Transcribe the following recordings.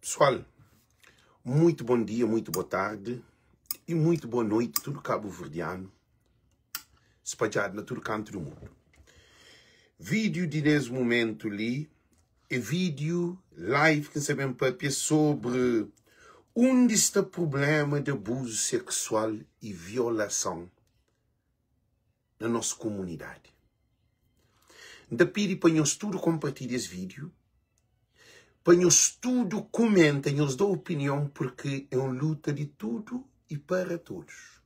Pessoal, muito bom dia, muito boa tarde e muito boa noite, tudo cabo-verdiano espalhado na tudo canto do mundo. Vídeo de nesse momento ali é vídeo live que sabem papia sobre onde está problema de abuso sexual e violação na nossa comunidade. N ta pidi pa nhos tudu konpartilha es vídeo, pa nhos tudu kumenta, nhos da opinion, porque é un luta di tudu e para todos.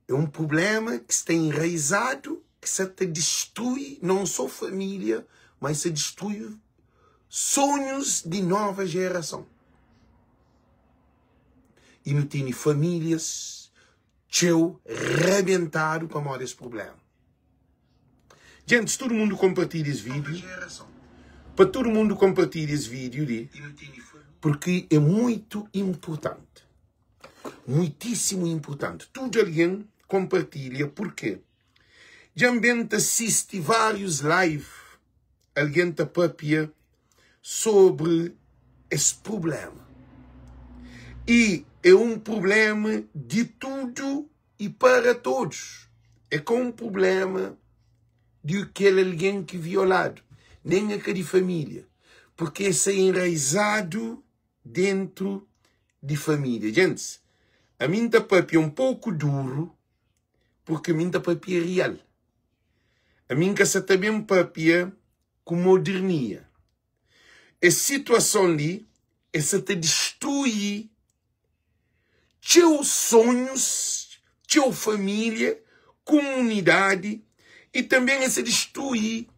É un problema ki sta enraizadu, ki sa ta distrui non so família, mas sa distrui sonhus di nova jerason. I nu tene famílias txeu rabentadu pamodi es prubléma. Gentis, tudu mundu konpartilha es vídiu, pa tudu mundu konpartilha es vídiu li, purki é muitu inpurtanti, muitísimu inpurtanti. Tudu algen konpartilha, purki dja N ben ta sisti várius live, algen ta pâpia sobri es prubléma. I é un prubléma di tudu i para todos. É ka un prubléma di kel algen ki violadu, nen é ka di família, purkê es sta enraizadu déntu di família. Gentis, ami N ta pâpia un poku duru, purkê mi N ta pâpia rial. Ami N ka sa ta ben pâpia ku modernia. Es situason li e sa ta distrui txeu sonhus, txeu família, kumunidadi i tanben e sa distrui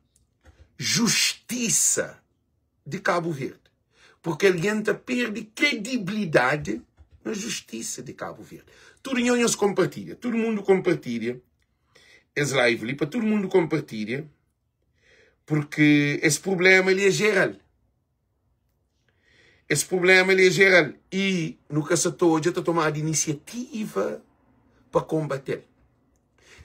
justisa di Kabu Verdi, purki algen ta perde kredibilidadi na justisa di Kabu Verdi. Tudu nho nhos konpartilha, tudu mundu konpartilha es live li pa tudu mundu konpartilha. Porque es problema li é geral. Es problema li é geral e nu ka sa ta odja ta tomadu inisiativa pa konbatel.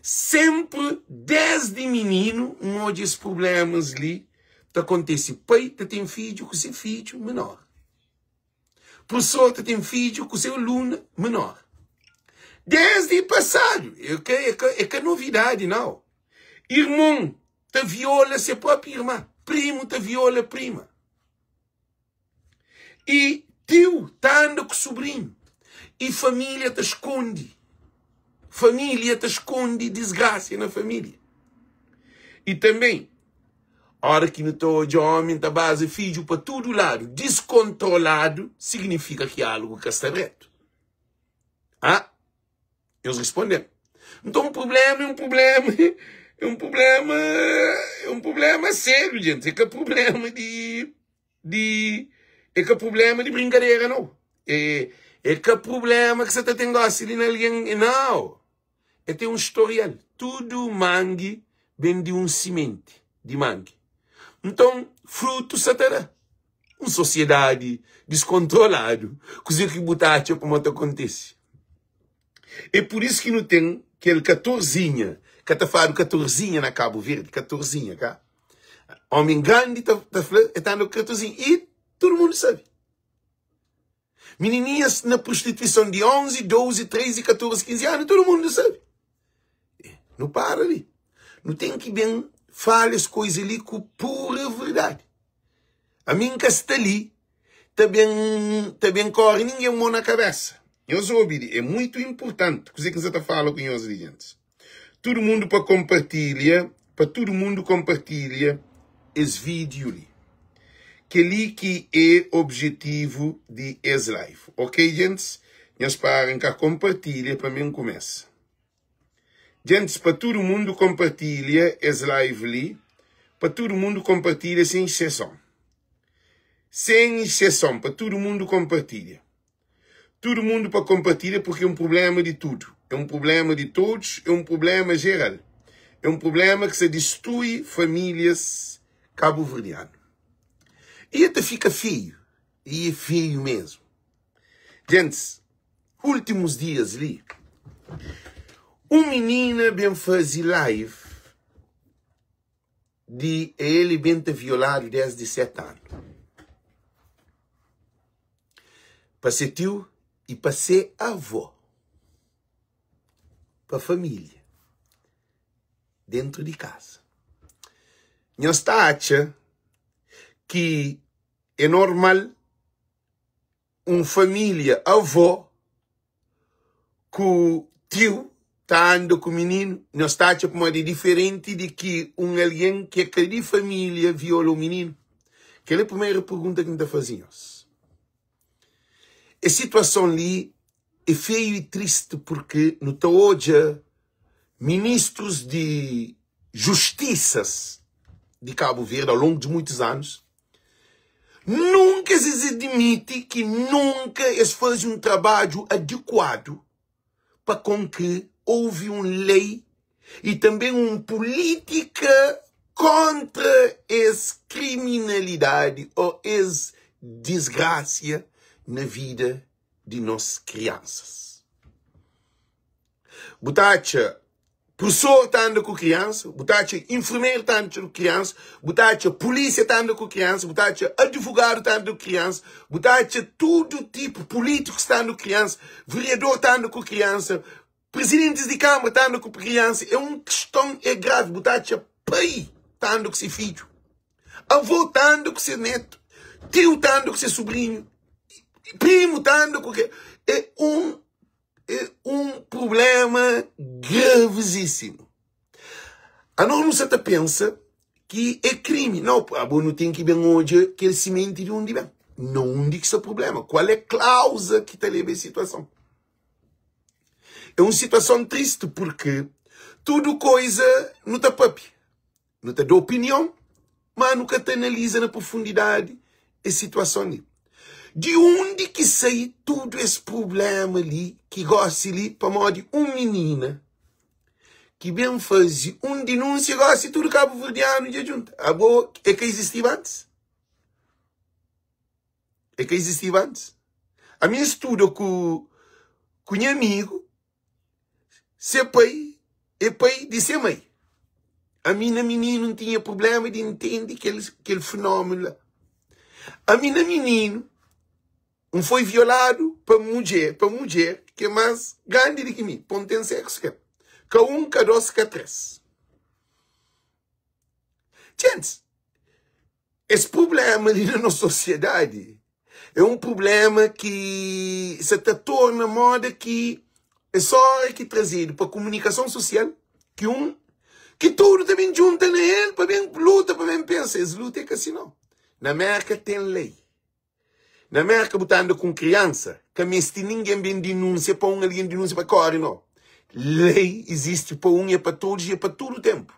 Senpri desdi mininu N odja es problemas li ta kontese. Pai ta ten fidju ku se fidju menor. Professor ta ten fidju ku se aluna menor. Desdi pasadu, é ka, é ka, é ka novidadi nau. Irmon ta viola se propi irma, primu ta viola prima. I tiu ta anda ku sobrinhu. I família ta skondi. Família ta skondi disgrasia na família. I tanbê, Ora ki nu ta odja omi ta baza fidju pa tudu ladu, diskontroladu, signifika ki algu ka sta dretu. Ah, nhos responde-m. Nton, prubléma é un prubléma, é un prubléma, é un prubléma sériu, djenti. É ka prubléma di, di, é ka prubléma di brinkadera, nau. É, é ka prubléma ki sa ta ten gósi li na algen, nau. El ten un storial. Tudu mangi ben di un simenti di mangi. Nton, frutu sa ta da. Un sosiedadi diskontroladu, kuzê ki bu ta atxa kuma ta kontise? É pur isu ki nu ten kel katorzinha, ka ta fladu katorzinha na Kabu Verdi, katorzinha, ka? Omi grandi ta fla, el ta anda ku katorzinha i tudu mundu sabe. Menininhas na prostituison di 11, 12, 13, 14, 15 anu, tudu mundu sabe. Nu para li. Nu ten ki ben fala es koiza li ku pura verdadi. Ami N ka sta li ta ben ta ben kore ningen mon na kabesa. Nhos obi li, é muitu inpurtanti kuze ki N sa ta fala ku nhos li, gentis. Tudu mundu pa konpartilha, pa tudu mundu konpartilha es vídiu li. Kel-li ki é objetivu di es live. Ok, gentis? Nhos para N ka konpartilha pa mi N kumesa. Gentis, pa tudu mundu konpartilha es live li, pa tudu mundu konpartilha sen exseson. Sen exseson, pa tudu mundu konpartilha. Tudu mundu pa konpartilha purki é un prublema di tudu, é un prublema di todos, é un prublema jeral, é un prublema ki sa distrui famílias kabuverdianu. I e ta fika feiu, i é feiu mesmu. Gentis, últimus dias li, un minina ben faze live di el ben ta violadu desdi 7 anu. Pa se tiu i pa se avó. Pa família. Dentru di kaza. Nhos ta atxa ki é normal un família avó ku tiu ta anda ku mininu? Nhos ta atxa pamodi é diferenti di ki un algen ki é ka di família viola un mininu? Kel é primeru pergunta ki N ta faze nhos. Es situason li é feiu i tristi purki nu ta odja ministrus di justisas di Kabu Verdi au longu di muitus anus Nunka es admiti ki nunka es faze un trabadju adikuadu pa kon ki ouvi un lei i tanbe un pulítika kontra es kriminalidadi o es disgrasia na vida di nos kriansas. Bu ta atxa prusor ta anda ku kriansa, bu ta atxa infermeru ta anda ku kriansa, bu ta atxa pulísia ta anda ku kriansa, bu ta atxa advogadu ta anda ku kriansa, bu ta atxa tudu tipu pulítikus ta anda ku kriansa, vereador ta anda ku kriansa, prizidentis di kamara ta anda ku kriansa. É un kiston é gravi. Bu ta atxa pai ta anda ku se fidju, avô ta anda ku se netu, tiu ta anda ku se subrinhu, primu ta anda ku ke. É un É un prubléma gravizísimu. Anos nu sa ta pensa ki é krimi. Nau, abo nu ten ki ben odja kel simenti di undi ben. Na undi ki sta prubléma? Kual é klauza ki ta leba es situason? É un situason tristi purki tudu koiza nu ta papia. Nu ta da opinion, má nu ka ta analiza na profundidadi es situason li. Di undi ki sai tudu es prubléma li ki gósi li pamodi un minina ki ben faze un dinúnsia gósi tudu kabuverdianu dja djunta? Abo e ka izistiba antis? E ka izistiba antis? Ami N studa ku ku nha amigu Se pai é pai di se mai. Ami na mininu N tinha prubléma di ntende kel, kel fenómenu la. Ami na mininu N foi violadu pa mudjer, pa mudjer ki é más grandi di ki mi, pa N ten séksu ku el. Ka un, ka dôs, ka três. Djentis, Es prubléma li na nos sosiedadi é un prubléma ki sa ta torna moda ki é só óra ki trazedu pa kumunikason sosial ki un ki tudu ta ben djunta na el pa ben luta pa ben pensa. Es luta é ka si nau. Na Mérka ten lei. Na Mérka bu ta anda ku un kriansa, ka meste ningen ben dinúnsia pa un algen dinúnsia pa kóre, no. Lei izisti pa un, é pa todos i é pa tudu ténpu.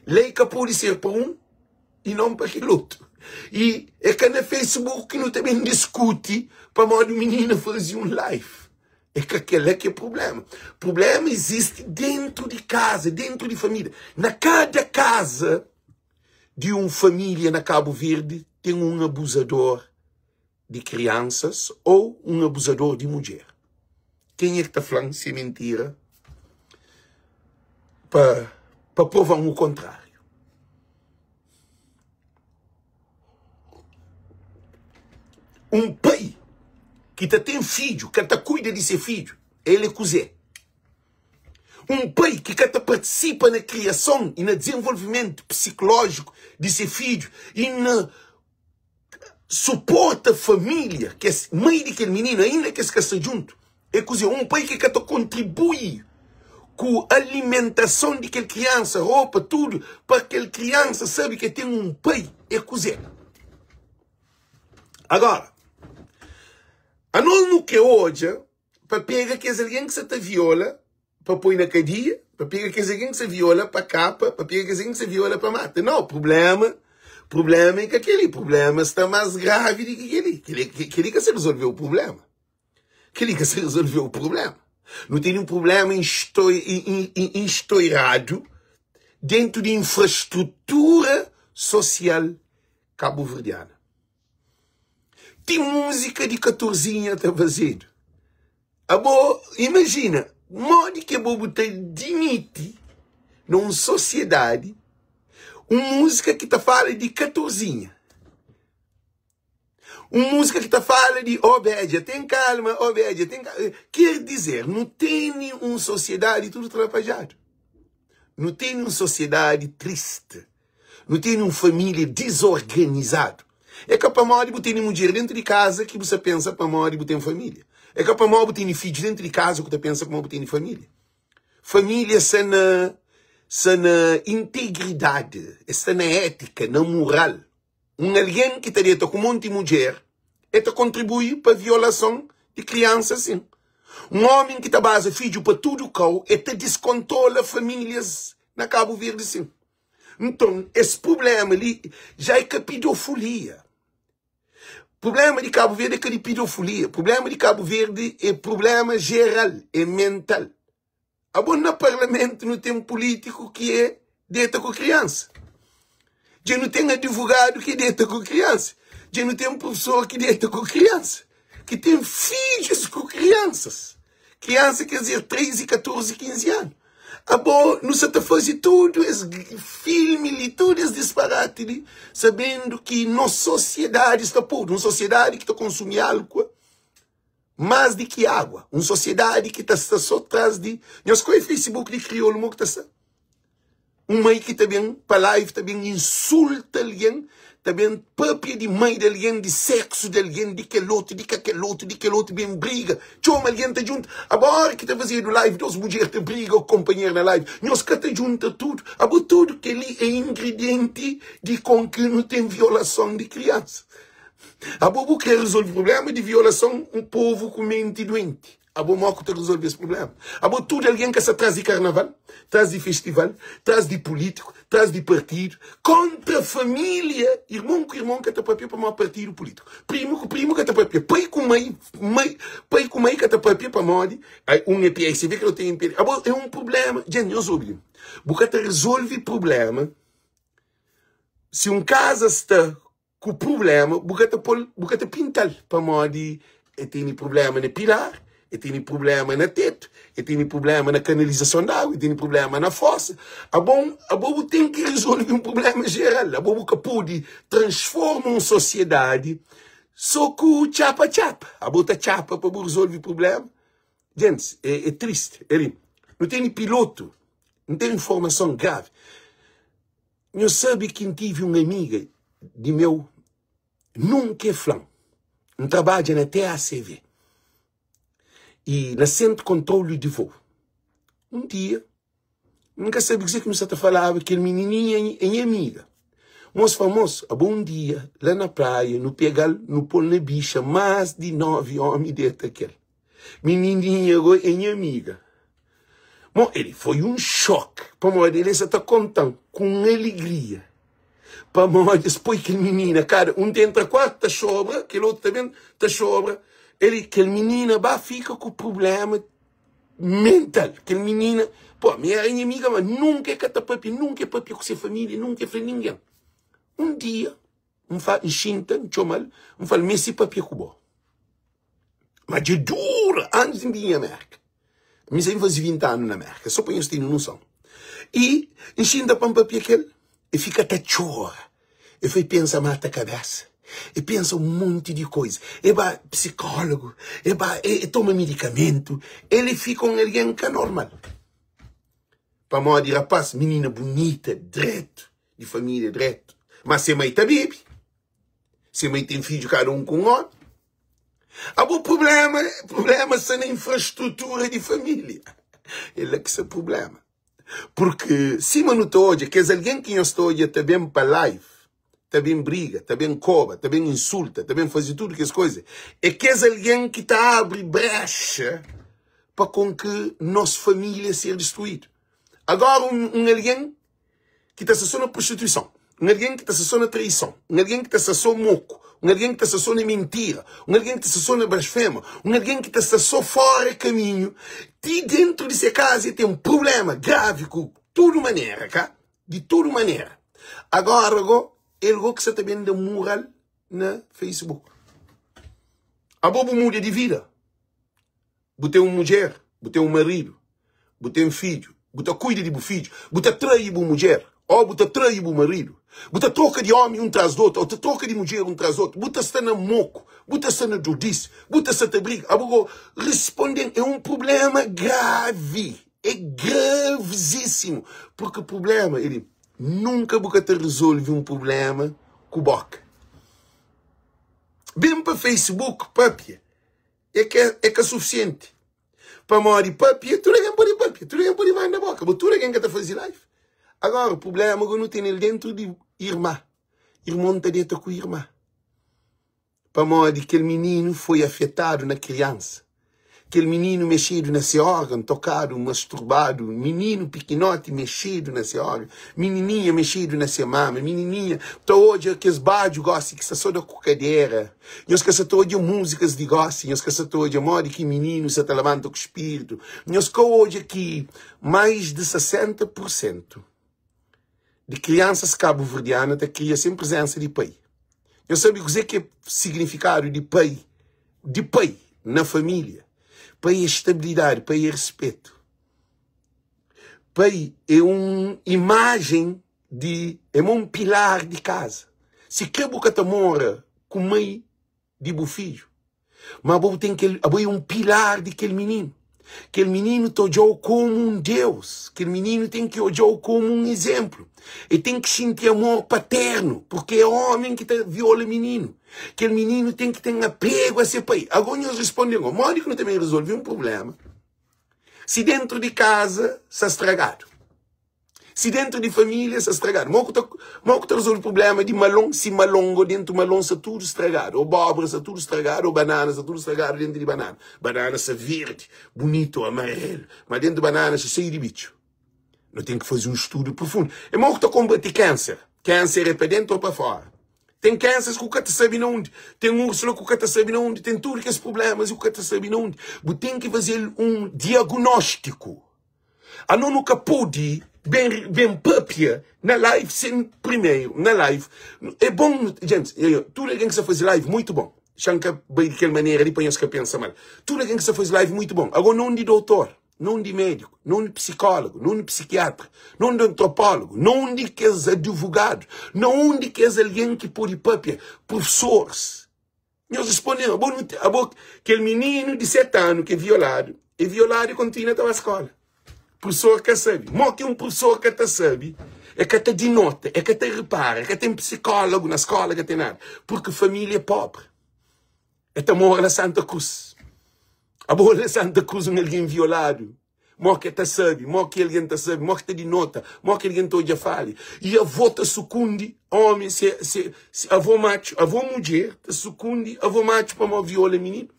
Lei ka pode ser pa un i non pa kel otu. I é ka na Facebook ki nu ta ben diskuti pamodi un minina faze un live. É ka kel-la ki é prubléma. Prubléma izisti déntu di kaza, déntu di família. Na kada kaza di un família na Kabu Verdi ten un abuzador di kriansas ô un abuzador di mudjer. Kenha ki ta fla-m si é mintira pa pa prova-m u kontráriu? Un pai ki ta ten fidju ka ta kuida di se fidju, el é kuzê? Un pai ki ka ta partisipa na kriason i na dizenvolvimentu psikulójiku di se fidju i na suporta família, ki é mai di kel mininu, ainda ki es ka sta djuntu, é kuzê? Un pai ki ka ta kontribui ku alimentason di kel kriansa, ropa, tudu, pa kel kriansa sabe ki el ten un pai, é kuzê? Agora, anos nu krê odja pa pega kes algen ki sa ta viola pa poi na kadia, pa pega kes algen ki sa viola pa kapa, pa pega kes algen ki sa viola pa mata. Nau, prublema, prublema é ka keli, prublema sta más gravi di ki keli. Keli, keli ka sa rezolveu prublema. Keli ka sa rezolveu prublema. Nu tene un prublema instoiradu dentu di infrastrutura sosial kabuverdiana. Ti múzika di katorzinha ta fazedu. Abo, imajina, modi ki abo bu ta dimiti na un sosiedadi un múzika ki ta fala di katorzinha. Un múzika ki ta fala di oh bedja ten kalma, oh bedja ten kalma. Ker dizer, nu tene un sosiedadi tudu trapadjadu. Nu tene un sosiedadi tristi. Nu tene un família dizorganizadu. É ka pamodi bu tene mudjer dentu di kaza ki bu sa pensa pamodi bu ten família. É ka pamodi bu tene fidju dentu di kaza ku ta pensa pamodi bu tene família. Família sta na sta na integridadi, sta na étika, na mural. Un algen ki ta deta ku monti mudjer, el ta kontribui pa violason di kriansa sin. Un ómi ki ta baza fidju pa tudu kau, el ta diskontrola famílias na Kabu Verdi sin. Nton, es prubléma li já é ka pidofolia. Prubléma di Kabu Verdi é ka di pidofolia. Prubléma di Kabu Verdi é prubléma jeral, é mental. Abo na parlamentu nu ten pulítiku ki é deta ku kriansa. Dja nu ten adivogadu ki deta ku kriansa. Dja nu ten profesor ki deta ku kriansa. Ki ten fidjus ku kriansas. Kriansa ker dizer 13, 14, 15 anu. Abo nu sa ta faze tudu es filmi li, tudu es disparati li, sabendu ki nos sosiedadi sta podu. Un sosiedadi ki ta konsumi álkua más di ki água. Un sosiedadi ki ta sta so tras di. Nhos ka oi Facebook di kriolu mo ki ta sta? Un mai ki ta ben pa live ta ben insulta algen, ta ben papia di mai di algen, di seksu di algen, di kel otu, di ka kel otu, di kel otu, ben briga, txoma algen ta djunta. Abo ora ki ta fazedu live, dos mudjer ta briga ku konpanheru na live, nhos ka ta djunta tudu. Abo tudu kel-li é ingridienti di kon ki nu ten violason di kriansa. Abo bu kre rezolve prublema di violason un povu ku menti duenti. Abo mo ku ta rezolve es prublema? Abo tudu algen ka sta tras di karnaval, tras di festival, tras di pulitiku, tras di partidu, kontra familia, irmon ku irmon ka ta papia pamodi partidu pulitiku, primu ku primu ka ta papia, pai ku mai, mai, pai ku mai ka ta papia pamodi un é PSB kel otu é MPD. Abo é un prublema. Dja nhos obi li, bu ka ta rezolve prublema si un kaza sta ku prubléma bu ka ta pô-l, bu ka ta pinta-l pamodi el tene prubléma na pilar, el tene prubléma na tetu, el tene prubléma na kanalizason di agu, el tene prubléma na fosa. Abo, abo bu ten ki rezolve un prubléma jeral. Abo bu ka pode transforma un sosiedadi so ku txapa-txapa. Abo ta txapa pa bu rezolve prubléma. Gentis, é, é tristi. É li, nu tene pilotu, nu tene informason gravi. Nhos sabe ki N tive un amiga di meu, nunka e fla-m, N trabadja na TACV i na Sentru Kontrolu di Vôu. Un dia, N ka sabe kuzê ki nu sa ta falaba, kel minininha é nha amiga. Mos fla, Mos, abo un dia la na praia nu pega-l, nu pô-l na bixa, más di 9 ómi deta ku el. Minininha go é nha amiga. Mo ele foi um choque pamodi ele sa ta kontan ku un alegria pamodi es poi kel minina kada un ta entra kuartu ta xobra kel otu ta ben ta xobra ele kel minina ba fika ku problema mental kel minina po mi era nha amiga ma nunka e ka ta papia nunka e papia ku se familia nunka e fla ningen un dia N fa, N xinta, N txoma-l, N fla-l, Meste papia ku bo. Ma dja dura antis di N binha Mérka. Mi sa N faze 20 anu na Mérka, so pa nhos tene noson. I N xinta pa N papia ku el, el fika ta txora. El fla, el pensa mata kabésa, el pensa un monti di koza. El ba psikólogu, el ba, el toma medikamentu, el fika un algen ka normal. Pamodi rapás, minina bunita, dretu, di família dretu, ma se mai ta bebe, se mai ten fidju kada un ku un omi. Abo problema, problema sta na infrastrutura di família. É la ki sta problema. Porque sima nu ta odja, kes algen ki nhos ta odja ta ben pa live, ta ben briga, ta ben koba, ta ben insulta, ta ben faze tudu kes koza, é kes algen ki ta abri brexa pa kon ki nos família ser distruídu. Agora un, un algen ki ta sta sô na prostituison, un algen ki ta sta sô na traison, un algen ki ta sta sô moku, un algen ki ta sta sô na mintira, un algen ki ta sta sô na blasfema, un algen ki ta sta sô fóra kaminhu, ti déntu di se kaza el ten prubléma gravi ku tudu manera, ka? Di tudu manera. Agóra gó, el gó ki sta ta ben da mural na Facebook. Abo bu muda di vida. Bu ten un mudjer, bu ten un maridu, bu ten fidju, bu ta kuida di bu fidju, bu ta trai bu mudjer. Ô bu ta trai bu maridu, bu ta troka di ómi un tras di otu, ô ta troka di mudjer un tras di otu, bu ta sta na moku, bu ta sta na dodisi, bu ta sta ta briga. Abo go responde-m, é un prubléma gravi, é gravizísimu, purki prubléma é di nunka bu ka ta rezolve un prubléma ku bóka. Ben pa Facebook papia é ka é ka sufisienti. Pamodi papia, tudu algen pode papia, tudu algen pode manda boka, bo tudu algen ka ta faze live. Agora, problema go nu tene-l dentru di irma. Irmon ta deta ku irma. Pamodi kel mininu foi afetadu na kriansa. Kel mininu mexedu na se órgan, tokadu, masturbadu, mininu pikinoti mexedu na se órgan, minininha mexedu na se mama, minininha ta odja kes badju gosi ki sta so da ku kadera. Nhos ka sa ta odja múzikas di gósi, nhos ka sa ta odja modi ki mininu sa ta labanta ku spiritu, nhos ka odja ki mais di 60 pur sentu di kriansas kabuverdianu ta kria sen prezensa di pai. Nhos sabe kuzê ki é signifikadu di pai, di pai na família? Pai é stabilidadi, pai é respetu, pai é un imajen di é ma un pilar di kaza. Si kre bu ka ta mora ku mai di bu fidju, ma abo bu ten kel, abo é un pilar di kel mininu. Kel mininu ta odja-u komu un Deus, kel mininu ten ki odja-u komu un izénplu. El ten ki xinti amor paternu, purkê é ómi ki ta viola mininu. Kel mininu ten ki ten apegu a se pai. Agó nhos responde-m, modi ki nu ta ben rezolve un prubléma si déntu di kaza sta stragadu? Si dentru di família sta stragadu, mo ku ta, mo ku ta rezolve problema di malon si malon go dentu malon sta tudu stragadu, ou bóbra sta tudu stragadu, ou banana sta tudu stragadu dentu di banana. Banana sta verdi, bunitu, amarelu, ma dentu banana sta xeiu di bitxu. No ten ki faze un studu profundu. E mo ku ta konbati kanser? Kanser é pa dentu ou pa fora? Ten kansers ku ka ta sabe na undi, ten úrsula ku ka ta sabe na undi, ten tudu kes problemas ku ka ta sabe na undi. Bu ten ki faze-l un diagnóstiku. Ano nu ka pode ben ben papia na live sem primeiro na live é bom gente tudo alguém que sa faze live muito bom xa nka bai di kel maneira li pa nhos ka pensa mal tudo alguém que sa faze live muito bom agora não di doutor não di médico não di psicólogo não di psiquiatra não di antropólogo não di kes advogado não di kes alguém que pode papia professores Nhos responde-m, abo nu abo kel mininu di 7 anu ki é violadu, é violadu i kontinua ta ba skola. Profesor ka sabe. Mo ki un profesor ka ta sabe, é ka ta dinota, é ka ta repara, ka ten psikólogu na skola, ka ten nada. Purki família é pobri. É ta mora na Santa Cruz. Abo na Santa Cruz un algen violadu. Mo ki ta sabe, mo ki algen ta sabe, mo ki ta dinota, mo ki algen ta odja falha. I avó ta sukundi omi, se, se, se avó matxu, avó mudjer ta sukundi avó matxu pamó viola mininu.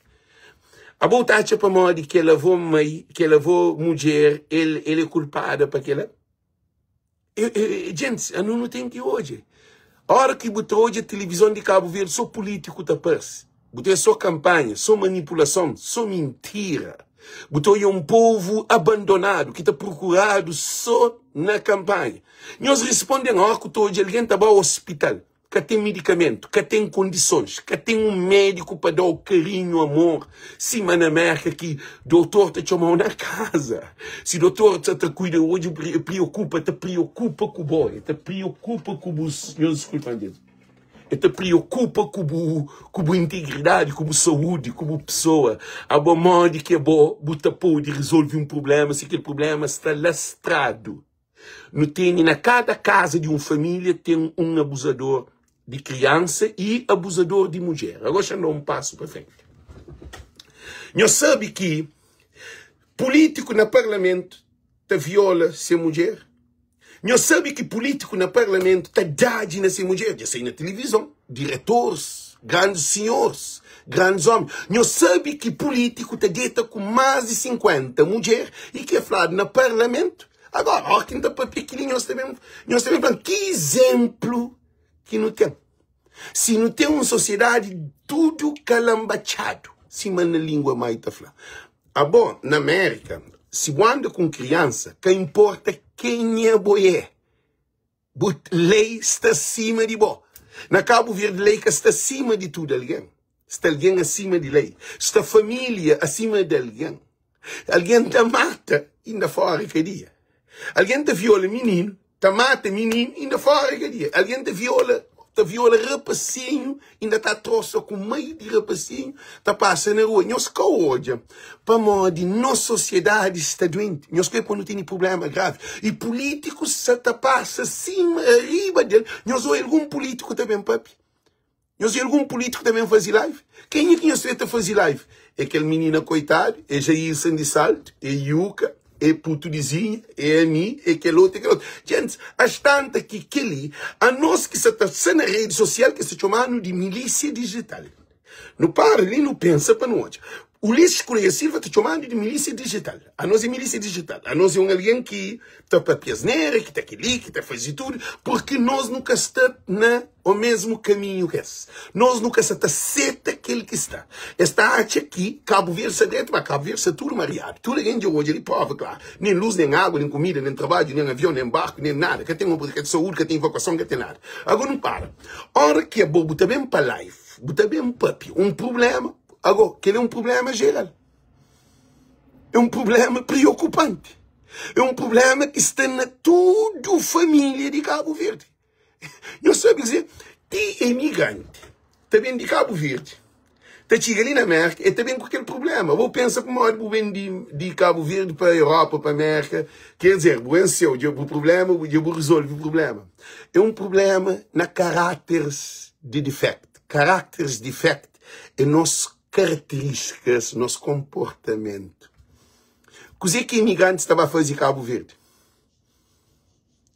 Abo ta atxa pamodi kel avó mai, kel avó mudjer, el, el é kulpada pa kela? Gentis, anu nu ten ki odja. Ora ki bu ta odja tilivizon di Kabu Verdi, so pulítiku ta parse. Bu ta so kanpanha, so manipulason, so mintira. Bu ta odja un povu abandonadu ki ta prokuradu so na kanpanha. Nhos risponde-m, ora ku ta odja algen ta ba ospital, ka ten midikamentu, ka ten kondisons, ka ten un médiku pa da-u karinhu, amor, sima na Mérka ki dotor ta txoma-u na kaza. Si dotor sa ta kuida odju, e priokupa, ta priokupa ku bo, e ta priokupa ku bu, nhos diskulpa-m djetu, e ta priokupa ku bu, ku bu integridadi, ku bu saúdi, ku bu pesoa. Abo modi ki abo bu ta pode rezolve un prubléma si kel prubléma sta lastradu? Nu tene na kada kaza di un família ten un abuzador di kriansa i abuzador di mudjer. Agora xa N da un pasu pa frenti. Nhos sabe ki pulítiku na parlamentu ta viola se mudjer? Nhos sabe ki pulítiku na parlamentu ta dadji na se mudjer? Dja sai na tilivizon, diretoris, grandis sinhoris, grandis omi. Nhos sabe ki pulítiku ta deta ku más di 50 mudjer i ki é fladu na parlamentu? Agora, ó ki N ta papia kili, nhos ta ben, nhos ta ben fla-m ki izénplu ki nu ten. Si nu ten un sosiedadi tudu kalanbatxadu, sima na língua mai ta fla. Abo, na Mérika, si bu anda ku un kriansa, ka inporta kenha bo é, bu lei sta sima di bo. Na Kabu Verdi, lei ka sta sima di tudu algen. Sta algen asima di lei. Sta família asima di algen. Algen ta mata inda fora kadia. Algen ta viola mininu. Ta mata mininu inda fora kadia. Algen ta viola, ta viola rapasinhu, inda ta trosa ku mai di rapasinhu, ta pasa na rua. Nhos ka odja pamodi nos sosiedadi sta duenti. Nhos krê pa nu tene prublema gravi. I pulítikus sa ta pasa sima riba del. Nhos odja algun pulítiku ta ben papia? Nhos vê algun pulítiku ta ben faze live? Kenha ki nhos vê ta faze live? É kel minina koitadu, é Jailson di Salto, é Yuka, é putu di Zinha, é ami, é kel otu, é kel otu. Gentis, as tanta ki kel-li, anos ki sa ta sta na redi sosial ki sa txoma-nu di milísia dijital. Nu para li nu pensa pa nu odja. Ulisses Correia Silva ta txoma-nu di milísia dijital. Anos é milísia dijital. Anos é un algen ki ta papia asnera, ki ta kel-li, ki ta faze tudu, purki nos nu ka sta na o mesmu kaminhu ki es. Nos nu ka sa ta seta kel ki sta. Es ta atxa ki Kabu Verdi sta dretu, ma Kabu Verdi sta tudu mariadu. Tudu algen dja odja li prova klaru. Nen lus, nen agu, nen kumida, nen trabadju, nen avion, nen barku, nen nada. Ka ten ka ten saúdi, ka ten evakuason, ka ten nada. Ago nu para. Ora ki abo bu ta ben pa life, bu ta ben papia un prublema, ago kel é un prublema jeral. É un prublema priokupanti. É un prublema ki sta na tudu família di Kabu Verdi. Nhos sabe kuzê? Ti emigranti ta ben di Kabu Verdi, ta txiga li na Mérka, el ta ben ku kel prubléma. Bu pensa pamodi bu ben di, di Kabu Verdi pa Europa, pa Mérka, ker dizer, bu ben seu, dja bu prubléma, dja bu rezolve prubléma. É un prubléma na karáteris di difektu. Karáteris difektu é nos karakterístikas, nos konportamentu. Kuzê ki emigrantis ta ba faze Kabu Verdi?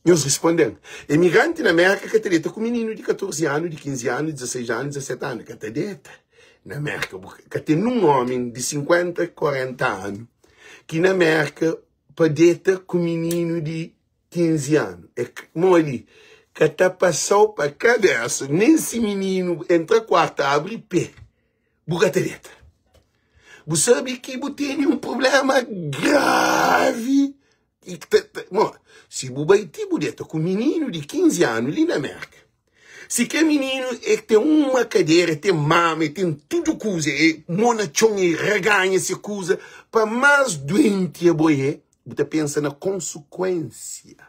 Nhos responde-m, Emigranti na Mérka ka ta deta ku mininu di 14 anu, di 15 anu, di 16 anu, di 17 anu. Ka ta deta. Na Mérka, bu ka ten nun ómi di 50, 40 anu ki na Mérka pa deta ku mininu di 15 anu. É moli, ka ta pasa-u pa kabésa, nen si mininu entra kuartu, abri pé, bu ka ta deta. Bu sabe ki bu tene un prubléma gravi. Mo, si bu bai ti bu deta ku mininu di 15 anu li na Merka, si kel mininu e ten uma kadera, e ten mama, e ten tudu kuza, e mo na txon, e raganha se kuza, pa más duenti abo é, bu ta pensa na konsekuensia.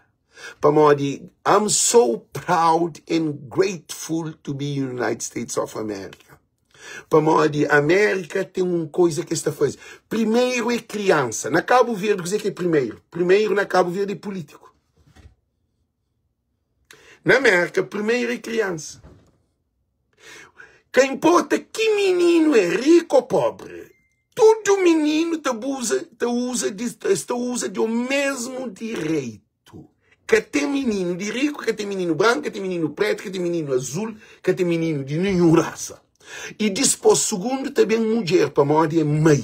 Pamodi, I'm so proud and grateful to be in United States of America. Pamodi Amérika ten un koiza ki es ta faze. Primeru é kriansa. Na Kabu Verdi, kuzê ki é primeru? Primeru na Kabu Verdi é pulítiku. Na Amérika, primeru é kriansa. Ka inporta ki mininu é, riku ô pobri, tudu mininu ta buza, ta uza di, es ta uza di omesmu direitu. Tu. Ka ten mininu di riku, ka ten mininu branku, ka ten mininu pretu, ka ten mininu azul, ka ten mininu di ninhun rasa. I dispos sugundu ta ben mudjer pamodi é mai.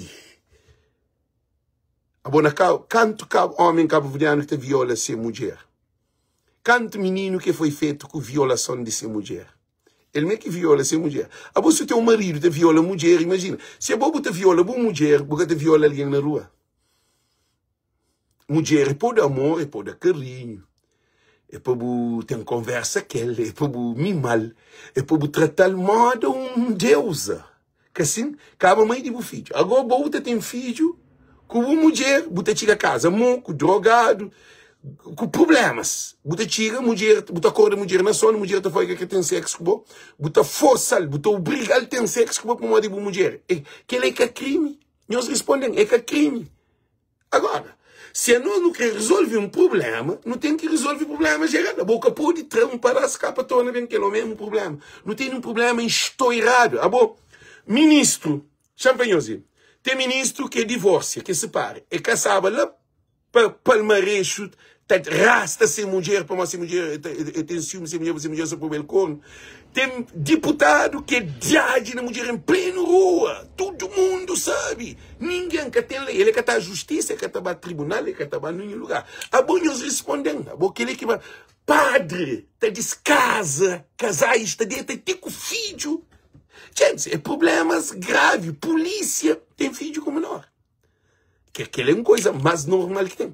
Abo na kau, kantu ka omi kabuverdianu ki ta viola se mudjer? Kantu mininu ki foi fetu ku violason di se mudjer? El mê ki viola se mudjer. Abo si bu ten un maridu ta viola mudjer, imajina. Si abo bu ta viola bu mudjer, bu ka ta viola algen na rua? Mudjer é pa da amor, é pa da karinhu, é pa bu ten konversa kel, é pa bu mima-l, é pa bu trata-l moda un deuza. Ka sin? Kaba mai di bu fidju. Agó bo bu ta ten fidju ku bu mudjer, bu ta txiga kaza moku, drogadu, ku prublémas. Bu ta txiga, mudjer, bu ta korda mudjer na sonu, mudjer ta fla ki ka ten séksu ku bo, bu ta forsa-l, bu ta obriga-l ten séksu ku bo pamodi é bu mudjer. Kel-la é ka krimi? Nhos responde-m, é ka krimi? Agora, si anos nu kre rezolve un prublema, nu ten ki rezolve prublema jeral. Abo ka pode tra un padas ka pa torna ben kel omesmu prublema. Nu tene un prublema instoiradu. Abo, ministru, xa-m pa nhos di, ten ministru ke divorsia, ke separa, e kasaba la pa Palmarexu, ta rasta se mudjer pamodi se mudjer e ten siumi se mudjer, pa se mudjer sa poba el kornu. Ten diputadu ke diadji na mudjer en plenu rua, tudu mundu sabi, ningen ka ten lei, el e ka ta justisa, e ka ta ba tribunal, e ka ta ba ninhun lugar. Abo nhos risponden, abo keli ki ba padri ta diskaza kazais, ta deta ti ku fidju. Gente, é problemas gravi, polícia ten fidju ku menor. Ke kel é un koisa más normal ki ten.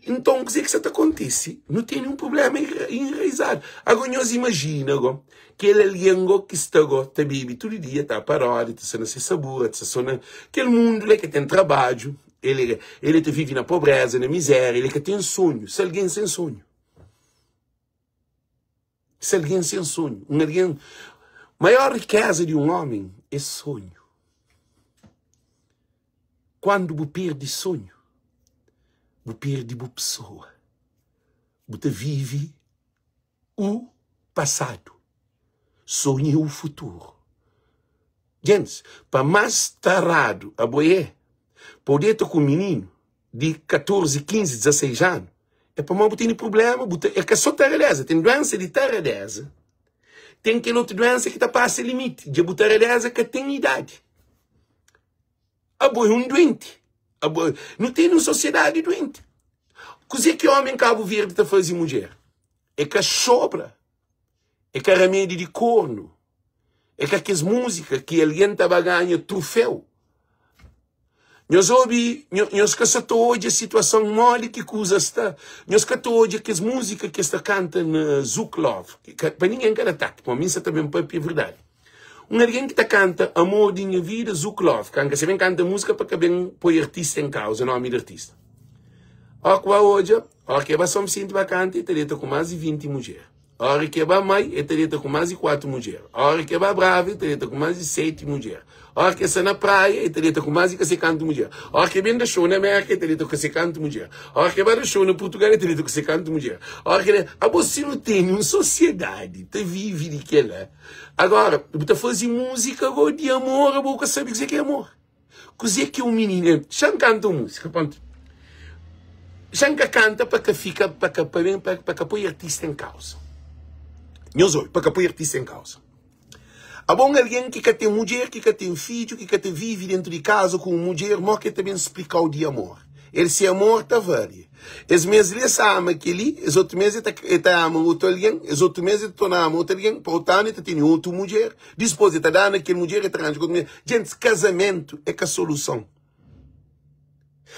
Nton, kuzê ki sa ta kontise? Nu tene un prubléma enraizadu. Agó, nhos imajina gó, kel algen gó ki sta gó ta bebe tudu dia, ta paródia, ta sta na se sabura, ta sta sô na kel mundu la, ka ten trabadju, el el ta vive na pobréza, na mizéria, el ka ten sonhu. Se algen sen sonhu. Se algen sen sonhu, un algen maior rikeza di un omi é sonhu. Kuandu bu perde sonhu, bu perde bu pesoa. Bu ta vive u pasadu, sonha u futuru. Gentis, pa más taradu abo é, pa bu deta ku un mininu di 14, 15, 16 anu, é pamodi bu tene prubléma, bu ta, é ka sô taradéza, ten duénsa di taradéza, ten kel otu duénsa ki ta pasa limiti, dja bu taradéza ka ten idadi. Abo é un duenti. Abo, nu tene un sosiedadi duenti. Kuzê ki ómi en Kabu Verdi ta faze mudjer? É ka xobra, é ka ramedi di kornu, é ka kes múzika ki algen ta ba ganha truféu. Nhos obi, nhos ka sa ta odja situason modi ki kuza sta. Nhos ka ta odja kes múzika ki es ta kanta na Zouk Love. Pa ningen ka da ataki, pamodi mi N sa ta ben papia verdadi. Un algen ki ta kanta Amor di nha vida, Zouk Love, ka N ka sa ben kanta múzika pa ka ben poi artista en kauza, nomi di artista. Ó ku ba odja, ó ke ba São Vicente ba kanta, e ta deta ku más di 20 mudjer. Óra ki e ba Mai, e ta deta ku más di 4 mudjer. Óra ki e ba Brava, e ta deta ku más di 7 mudjer. Óra ki e sta na Praia, e ta deta ku más di ka sei kantu mudjer. Óra ki e ben da xou na Merka, e ta deta ku ka sei kantu mudjer. Óra ki e ba da xou na Purtugal, e ta deta ku sei kantu mudjer. Óra ki e. Abo, si nu tene un sosiedadi ta vive di kela, agora bu ta faze múzika go di amor, abo bu ka sabe kuzê ki é amor. Kuzê ki un minina. Xa-m kanta un múzika, pontu. Xa-m ka kanta pa ka fika, pa ka, pa ben, pa ka poi artista en kauza. Nhos obi, pa ka poi artista en kauza. Abo un algen ki ka ten mudjer, ki ka ten fidju, ki ka ta vive dentu di kaza ku un mudjer, mó ki el ta ben splika-u di amor? El se amor ta varia. Es mês li el sa ama kel-li, es otu mês el ta, el ta ama otu algen, es otu mês el ta torna ama otu algen, pa otu anu el ta tene otu mudjer. Dispôs el ta dana kel mudjer, el ta ranja ku otu mudjer. Gentis, kazamentu é ka soluson.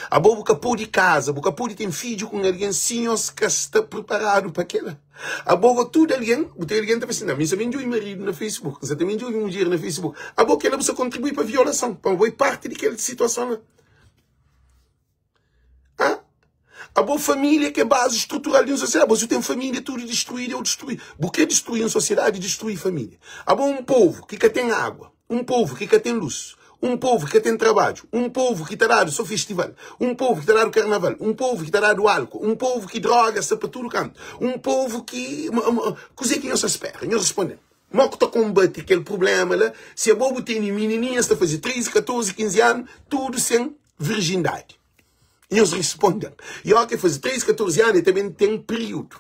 Abo bu ka pode kaza, bu ka pode ten fidju ku un algen si nhos ka sta priparadu pa kela. Abo go tudu algen, bu ten algen ta fla si, Nau, mi N sa ben djobe maridu na Facebook, N sa ta ben djobe mudjer na Facebook. Abo kela bu sta kontribui pa violason, pamodi bo é parti di kel situason la. Ah? Abo família que é base estrutural de um sociedade. Você tem família tudo destruída ou destruir. Bu quer destruir uma sociedade, destruir família. Abo um povo que cá tem água, um povo que cá tem luz, um povo que cá tem trabalho, um povo que tá dado só festival, um povo que tá dado carnaval, um povo que tá dado álcool, um povo que droga está para tudo canto, um povo que... Coisa que não se espera, não respondem. Mo ku ta kombate kel problema la si abo bu tene minininhas ta faze 13, 14, 15 anu tudu sen virjindadi? Nhos risponde-m. I óki el faze 13, 14 anu, el ta ben ten piriúdu.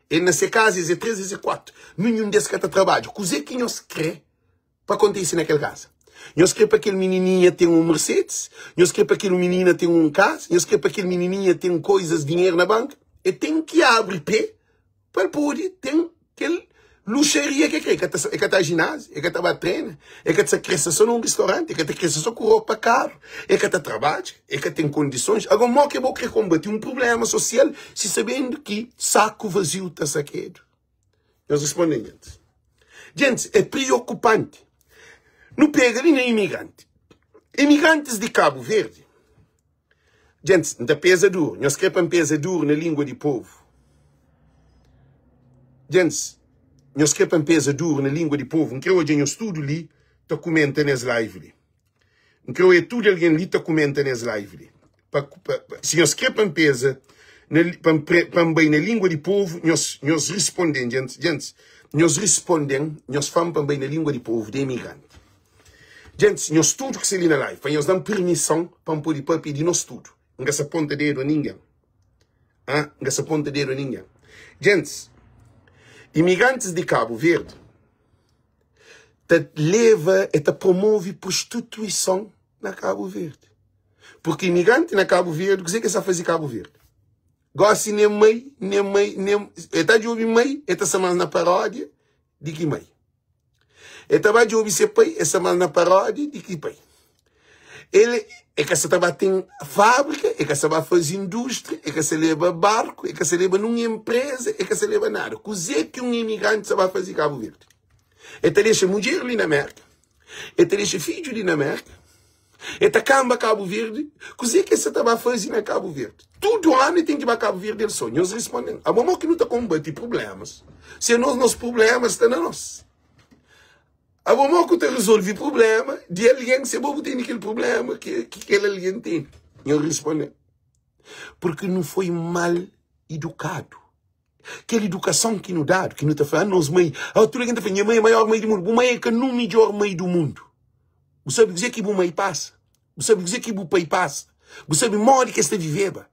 El na se kaza, es é 3, es é 4. Ninhun di es ka ta trabadja. Kuzê ki nhos krê pa kontise na kel kaza? Nhos krê pa kel minininha ten un Mercedes? Nhos krê pa kel minina ten un kaza? Nhos krê pa kel minininha ten koizas, dinheru na banka? El ten ki abri pé Pa el pode ten kel luxaria ki el kre. El ka ta jináziu, el ka ta ba trena, el ka ta sa krese so na un ristoranti, el ka ta krese so ku ropa karu, el ka ta trabadja, el ka ten kondisons. Agora, mo ki bo kre konbati un prubléma sosial si sabendu ki saku vaziu ta sakedu? Nhos responde-m, gentis. Gentis, é priokupanti. Nu pega li na imigranti. Imigrantis di Kabu Verdi. Gentis, N ta peza duru. Nhos kre pa N peza duru na lingua di povu? Gentis, nhos kre pa N peza duru na lingua di povu? N kre odja nhos tudu li ta kumenta nes live li. N kre odja tudu algen li ta kumenta nes live li. Pa, pa, pa, si nhos kre pa N peza, na, pa N pre, pa N bai na lingua di povu, nhos, nhos risponde-m, gentis. Gentis, nhos risponde-m, nhos fla-m pa N bai na lingua di povu di imigranti. Gentis, nhos tudu ki sta li na live, pa nhos da-m pirmison pa N pode papia di nos tudu. N ka sa ponta dedu a ningen. Ah, N ka sa ponta dedu a ningen. Gentis, imigrantis di Kabu Verdi ta leva e ta promove prostituison na Kabu Verdi. Porque imigranti na Kabu Verdi, kuzê ki es sa faze Kabu Verdi? Gosi nen mai, nen mai, nen... E ta djobe mai, e ta sta más na paródia di ki mai. El ta ba djobe se pai, el sta más na paródia di ki pai. El e ka sa ta ba ten fábrika, e ka sa ba faze indústria, e ka sa leba barku, e ka sa leba nun enpreza, e ka sa leba nada. Kuzê ki un imigranti sa ba faze Kabu Verdi? El ta dexa mudjer li na Mérka, el ta dexa fidju li na Mérka, el ta kanba Kabu Verdi. Kuzê ki el sa ta ba faze na Kabu Verdi? Tudu anu e ten ki ba Kabu Verdi el so. Nhos risponde-m, abo mo ki nu ta konbati prublemas si anos nos prublemas sta na nos? Abo mo ku ta rizolvi prublema di algen si abo bu tene kel prublema ki kel algen tene? Nhos risponde-m, purki nu foi mal idukadu. Kel idukason ki nu dadu, ki nu ta fla, ah, nos mai, ah, tudu algen ta fla, nha mai é maior mai di mundu. Bu mai é ka nun midjor mai du mundu. Bu sabe kuzê ki bu mai pasa? Bu sabe kuzê ki bu pai pasa? Bu sabe modi ki es ta viveba?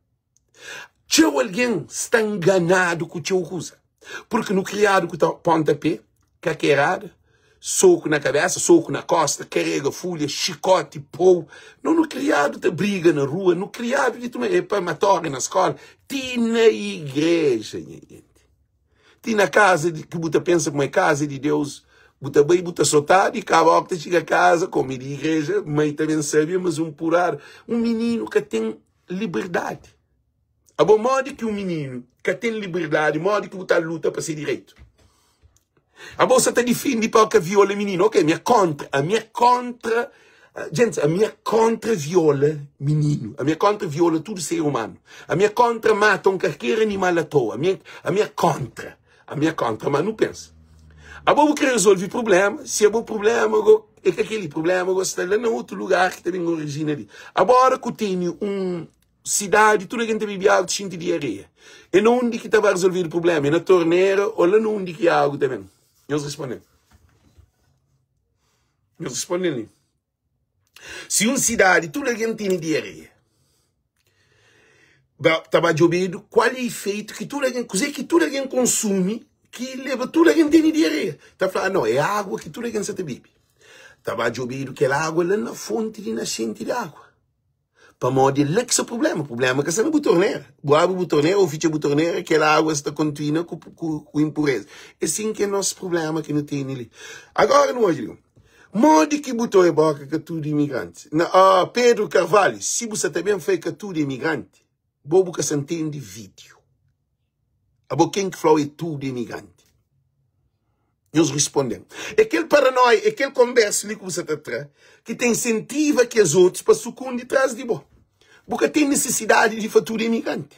Txeu algen sta nganadu ku txeu kuza. Purki nu kriadu ku ponta pé, kakerada, soku na kabesa, soku na kosta, karega fulha, xikoti, pou. No nu kriadu ta briga na rua, nu kriadu di tudu manera, pa matória na skola, ti na igreja, nha jenti. Ti na kaza di, ki bu ta pensa kuma é kaza di Deus, bu ta bai, bu ta sotadu i kaba óki ta txiga kaza, komu é di igreja, mai ta ben sabe, mas un puradu. Un mininu ka ten liberdadi. Abo modi ki un mininu ka ten liberdadi, modi ki bu ta luta pa se direitu? Abo sa ta difindi pa ka viola mininu. Ok, ami é kontra, ami é kontra, gente, ami é kontra viola mininu, ami é kontra viola tudu ser umanu, ami é kontra mata un karker animal atoa, ami é, ami é kontra, ami é kontra, ma nu pensa. Abo bu kre rezolvi prublema, si abo prublema go é ka keli, prublema go sta la na otu lugar ki ta ben orijina li. Abo ora ku tene un Sidadi tudu algen ta bebi agu ta xinti diareia. É na undi ki ta ba rezolvedu prublema? É na tornera ô la na undi ki agu ta ben? Nhos responde-m. Nhos responde-m li. Si un sidadi tudu algen tene diareia, ba, ta ba djobedu kual é ifeitu ki tudu algen, kuzê ki tudu algen konsumi ki leba tudu algen tene diareia. Ta fla, ah, no, é agu ki tudu algen sa ta bebe. Ta ba djobedu kel agu la na fonti di nasenti di agu. Pamodi é la ki sta prubléma. Prubléma ka sta na bu tornera. Bu abri bu tornera ô fitxa bu tornera, kel agua sta kontinua ku, ku, ku inpureza. É sin ki é nos prubléma ki nu tene li. Agora nu odja li. Modi ki bu ta oi boka ka tudu imigranti? Na, ah, Pedro Carvalho, si bu sa ta ben fla é ka tudu imigranti, bo bu ka sa ntende vídeo. Abo ken ki fla-u é tudu imigranti? Nhos responde-m. É kel paranóia, é kel konbérsu li ku bu sa ta tra, ki ta insentiva kes otus pa sukundi tras di bo. Bu ka ten nisisidadi di fla tudu imigranti.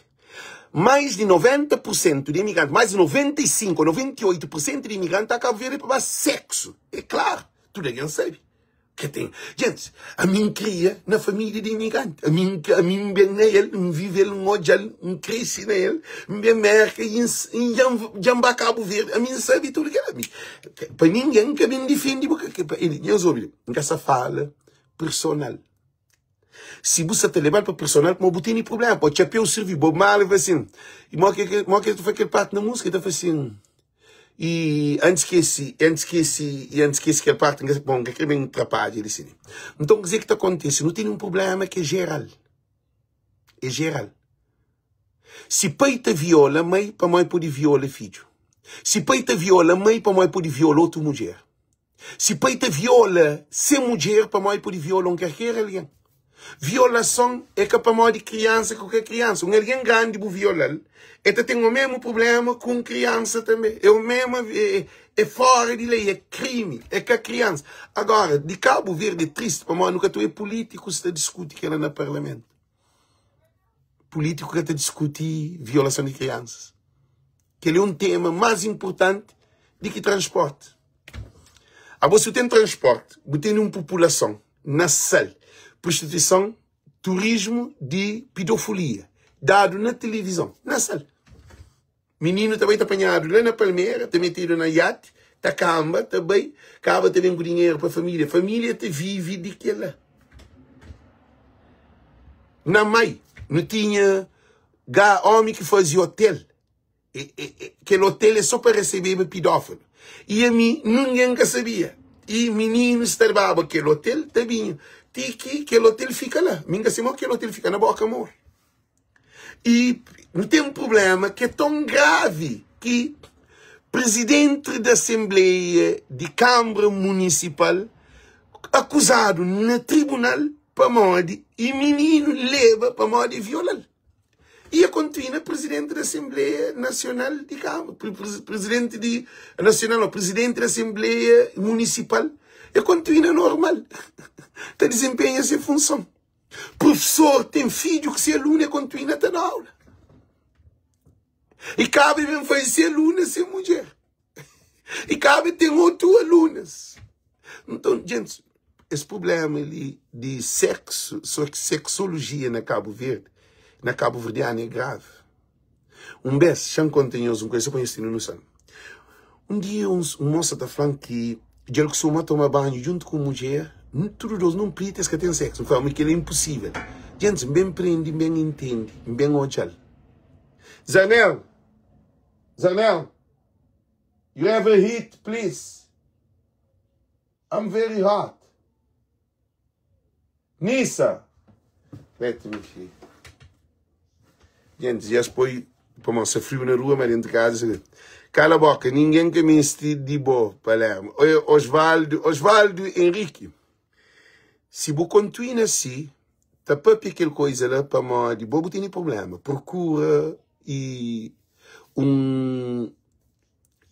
Mais di 90 pur sentu di imigranti, mais di 95 ô 98 pur sentu di imigranti ta Kabu Verdi é pa ba seksu. É klaru, tudu algen sabe. Ka ten. Gentis, ami N kria na família di imigranti. Ami N, ami N ben na el, N vive-l, N odja-l, N krese na el, N ben Mérka i N, i dja N, dja N ba Kabu Verdi. Ami N sabe tudu kel-la. Mi, pa ningen ka ben difende bu ka, pa, nhos obi li, N ka sa fala personal. Si bu sa ta lebal pa personal, kuma bu tene prubléma, pa txapéu sirvi. Bob Marley fla sin, i mo ke, mo ke ta fla kel parti na múzika, el ta fla sin, I antis ki esi, antis ki esi, i antis ki esi kel parti, n ka, bon, n ka kre ben trapadja li si. Nton, kuzê ki ta kontise? Nu tene un prubléma ki é jeral. É jeral. Si pai ta viola mai, pamodi el pode viola fidju? Si pai ta viola mai, pamodi el pode viola otu mudjer? Si pai ta viola se mudjer, pamodi el pode viola un kalker algen? Violason é ka pamodi kriansa ku ka kriansa. Un algen grandi bu viola-l, el ta ten omésmu prubléma ku un kriansa tanbê. É omésmu, é fóra di lei, é krimi, é ka kriansa. Agora, di Kabu Verdi é tristi pamodi nu ka ta obi pulítikus ta diskuti kel-la na parlamentu. Pulítiku ka ta diskuti violason di kriansas. Kel-li é un tema más inpurtanti di ki transpórti. Abo, si bu ten transpórti, bu tene un populason na sal, prostituison, turismu di pidofolia, dadu na tilivizon, na sal. Mininu ta bai ta panhadu la na Palmera, ta metedu na iati, ta kanba, ta bai, kaba ta ben ku dinheru pa família. Família ta vive di kel-la. Na mai, nu tinha ga ómi ki faze otel. E, e, e, kel otel é só pa recebeba pidófilo. E ami, ninguém ka sabia. E meninos ta lebaba kel otel, ta binha. Ti ki kel otel fika la. Mi nka sabe mo kel otel fika na Boka Amor. E nu tem um problema ki é tão grave ki presidente da Assembleia de Câmara Municipal acusado na tribunal pamodi e menino leba pamodi viola-l. E a kontinua presidente da Assembleia Nacional de Câmara, presidente de Nacional, não, presidente da Assembleia Municipal. E kontinua normal, ta desempenha se função. Profesor ten fidju ku se alunu e kontinua ta da aula. E kaba e ben faze se aluna se mudjer. E kaba e ten otu alunas. Nton, gentis, es prublema li di seksu, seksologia na Kabu Verdi, na kabuverdianu é gravi. Un bes, xa-m konta nhos un kuza, sô pa nhos tene noson. Un dia, un mosa ta fla-m ki dja el kustuma toma banhu djuntu ku un mudjer, tudu dôs nun prita, es ka ten seksu. N fla, ma kel-la é inposível. Djentis, N ben prende, N ben intende, N ben odja-l. Zanel! Zanel! You have a heat, please. I'm very hot. Nisa! Let me see. Gente, já poi pa mostra frio na rua, mas dentro de casa. Cala a boca, ninguém que mesti de bo, Palermo. Oi, Osvaldo, Osvaldo Henrique. Se bu continua assim, ta papia aquele coisa lá pamodi bo bu tene problema. Procura e um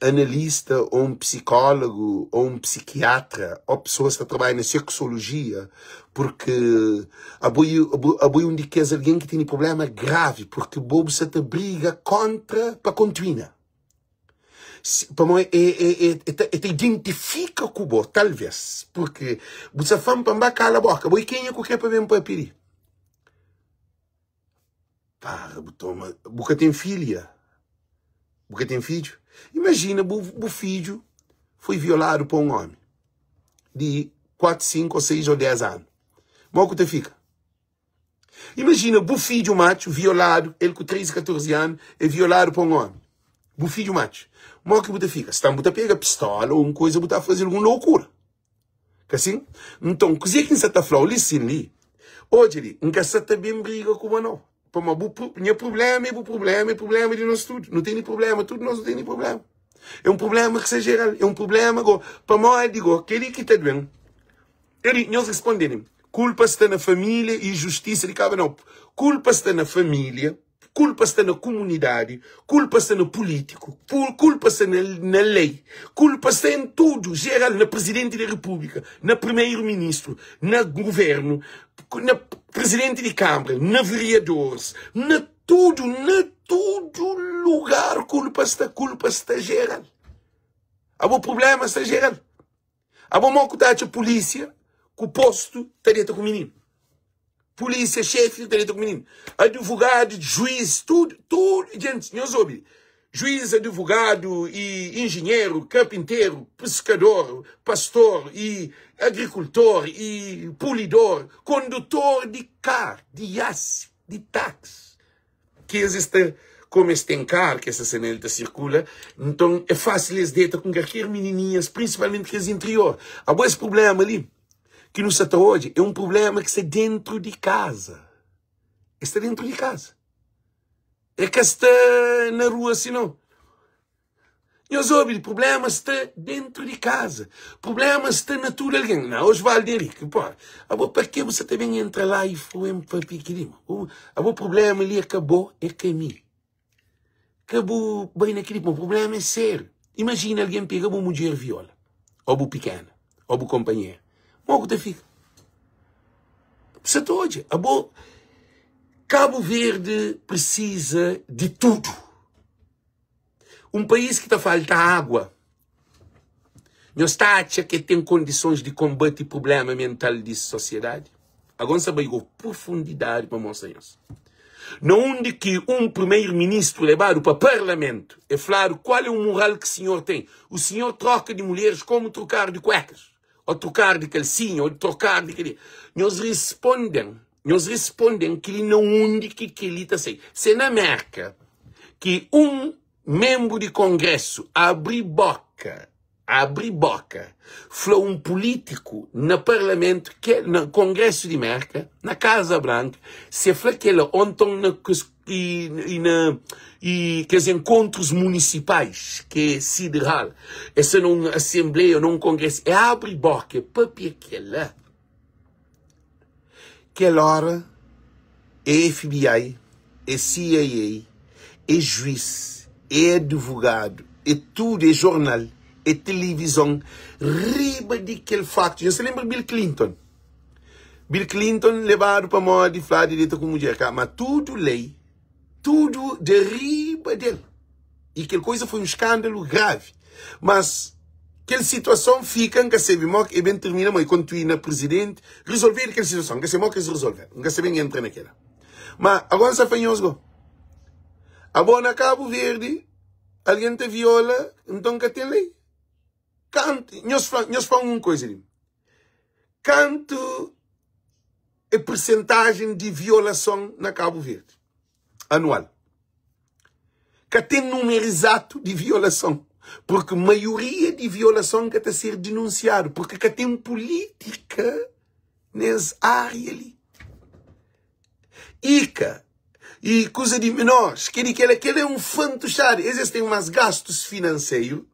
analista ou un psicólogo ou un psiquiatra ou pessoas ta trabalha na sexologia porque abo abo é un di kes algen ki tene problema grave porque bo bu sa ta briga kontra pa kontinua pamodi e e e ta e ta identifika ku bo talves porque bu sa fla-m pa N ba kala boka bo é kenha ku kre pa ben papia li Para bu toma bu ka ten filha bu ka ten fidju imajina bu bu fidju foi violadu pa un omi di 4, 5 ou 6 ou 10 anu mo ku ta fika imajina bu fidju matxu violadu el ku 13, 14 anu é violadu pa un omi bu fidju matxu mo ki bu ta fika sta bu ta pega pistola ou un koza bu ta faze algun lokura Ka sin? Nton, kuzê ki N sa ta fla-u li sin li? Odja li, N ka sa ta ben briga ku bo nau. Pamodi bu, nha prubléma é bu prubléma, é prubléma di nos tudu. Nu tene prubléma, tudu nos nu tene prubléma. É un prubléma ki sta jeral, é un prubléma go. Pamodi go, kel-li ki ta duen. Kel-li, nhos responde-m, kulpa sta na família i justisa di kaba nau. Kulpa sta na família. Kulpa sta na kumunidadi, kulpa sta na pulítiku, kulpa sta na, na lei, kulpa sta en tudu, jeral, na prizidenti di repúblika, na primeru-ministru, na guvernu, na prizidenti di kanbra, na veriadoris, na tudu, na tudu lugar kulpa sta, kulpa sta jeral. Abo prublema sta jeral. Abo mo ku ta atxa pulísia ku postu ta deta ku mininu? Pulísia, xefi ta deta ku mininu? Advogadu, juiz, tudu, tudu, djentis, nhos obi, juiz, advogadu i injinheru, karpinteru, piskador, pastor i agrikultor i pulidor, kondutor di kar, di iasi, di taksi, Ki es es ta kome es ten kar ki es ta sai na el ta sirkula nton é fásil es deta ku kalker minininhas prinsipalmenti kes interior abo es prublema li ki nu sa ta odja é un prublema ki sta dentru di kaza es sta dentru di kaza é ka sta na rua si nau. Nhos obi, prubléma sta déntu di kaza. Prubléma sta na tudu algen. Na Osvaldo Henrique, pô, abo pa ke bu sa ta ben entra lá i fla-m papia kel-li? Abo prubléma li é ka bo, é ka mi. Ka bu bai na kel-li, pô, prubléma é sériu. Imajina algen pega bu mudjer viola, ô bu pikena, ô bu konpanhera. Mo ku ta fika? Bu sa ta odja, abo Kabu Verdi prisiza di tudu. Un país ki ta falta água, nhos ta atxa ki el ten kondisons di konbate prubléma mental di sosiedadi? Agora N sta bai ku profundidadi pa mostra nhos. Na undi ki un primeiro-ministru lebadu pa parlamentu, e fladu kual é o mural ki sinhor ten. O sinhor troka di mulheres komu trokar di kuekas, ou trokar di kalsinha, ou trokar di keli. Nhos risponden, nhos risponden keli na undi ki keli ta sai. Se na Merka ki un menbru di kongresu abri boka, abri boka, fla un pulitiku na parlamentu, ke na kongresu di Merka, na Kaza Branka, se fla kela, o nton na kes i, i na i kes enkontrus munisipais ke sideral, e sta na un asenbleia, na un kongresu, e abri boka, e papia kela. Kel óra é FBI, é CIA, é juís, é advogadu, é tudu, é jornal, é tilivizon riba di kel faktu. Nhos ta lenbra Bill Clinton? Bill Clinton lebadu pamodi fladu e deta ku mudjer ka, ma tudu lei, tudu de riba del. E kel koisa foi un skandalu gravi. Mas kel situason fika, N ka sabe mo e ben tirmina, mo e kontui na prizidenti, rizolvedu kel situason, N ka sabe mo kes rizolve, N ka sabe N entra na kela. Ma agora N sa fla nhos go, abo na Kabu Verdi algen ta viola, nton ka ten lei. Kantu, nhos fla, nhos fla un koisa li. Kantu é persentajen di violason na Kabu Verdi anual? Ka ten númeru izatu di violason, purki maioria di violason ka ta ser dinunsiadu, purki ka ten pulítika nes ária li. Ika i kuza di menores, kel-li, kel-la, kel-la é un fantuxada. Es es ten más gastus finanseiru.